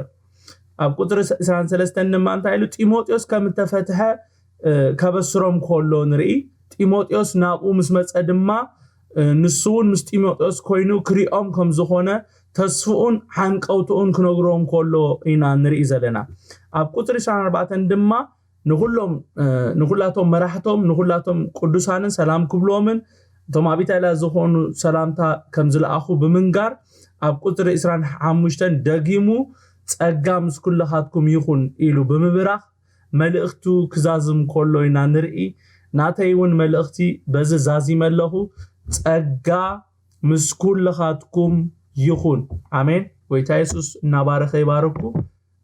ኣብ ቁፅሪ ዕስራን ሰለስተን ድማ እንታይ ኢሉ? ጢሞቴዎስ ከም እተፈትሐ ከበስሮም ከሎ ንርኢ። ጢሞቴዎስ ናብኡ ምስ መፀ ድማ ንሱ እውን ምስ ጢሞቴዎስ ኮይኑ ክሪኦም ከም ዝኾነ ተስፍኡን ሓንቀውትኡን ክነግሮም ከሎ ኢና ንርኢ ዘለና። ኣብ ቁፅሪ ዕስራን ኣርባዕተን ድማ ንኹሎም ንኹላቶም መራሕቶም ንኹላቶም ቅዱሳንን ሰላም ክብልዎምን እቶም ኣብ ኢጣልያ ዝኾኑ ሰላምታ ከም ዝለኣኹ ብምንጋር፣ ኣብ ቁፅሪ ዕስራን ሓሙሽተን ደጊሙ ጸጋ ምስ ኩልኻትኩም ይኹን ኢሉ ብምብራኽ መልእኽቱ ክዛዝም ከሎ ኢና ንርኢ። ናተይ እውን መልእኽቲ በዚ ዛዚመ ኣለኹ። ጸጋ ምስ ኩልኻትኩም ይኹን። ኣሜን። ጎይታ የሱስ እናባረኸ ይባርኩ።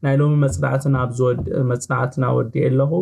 ናይ ሎሚ መጽናዕትና ኣብዚ ወድ መጽናዕትና ወዲኤ ኣለኹ።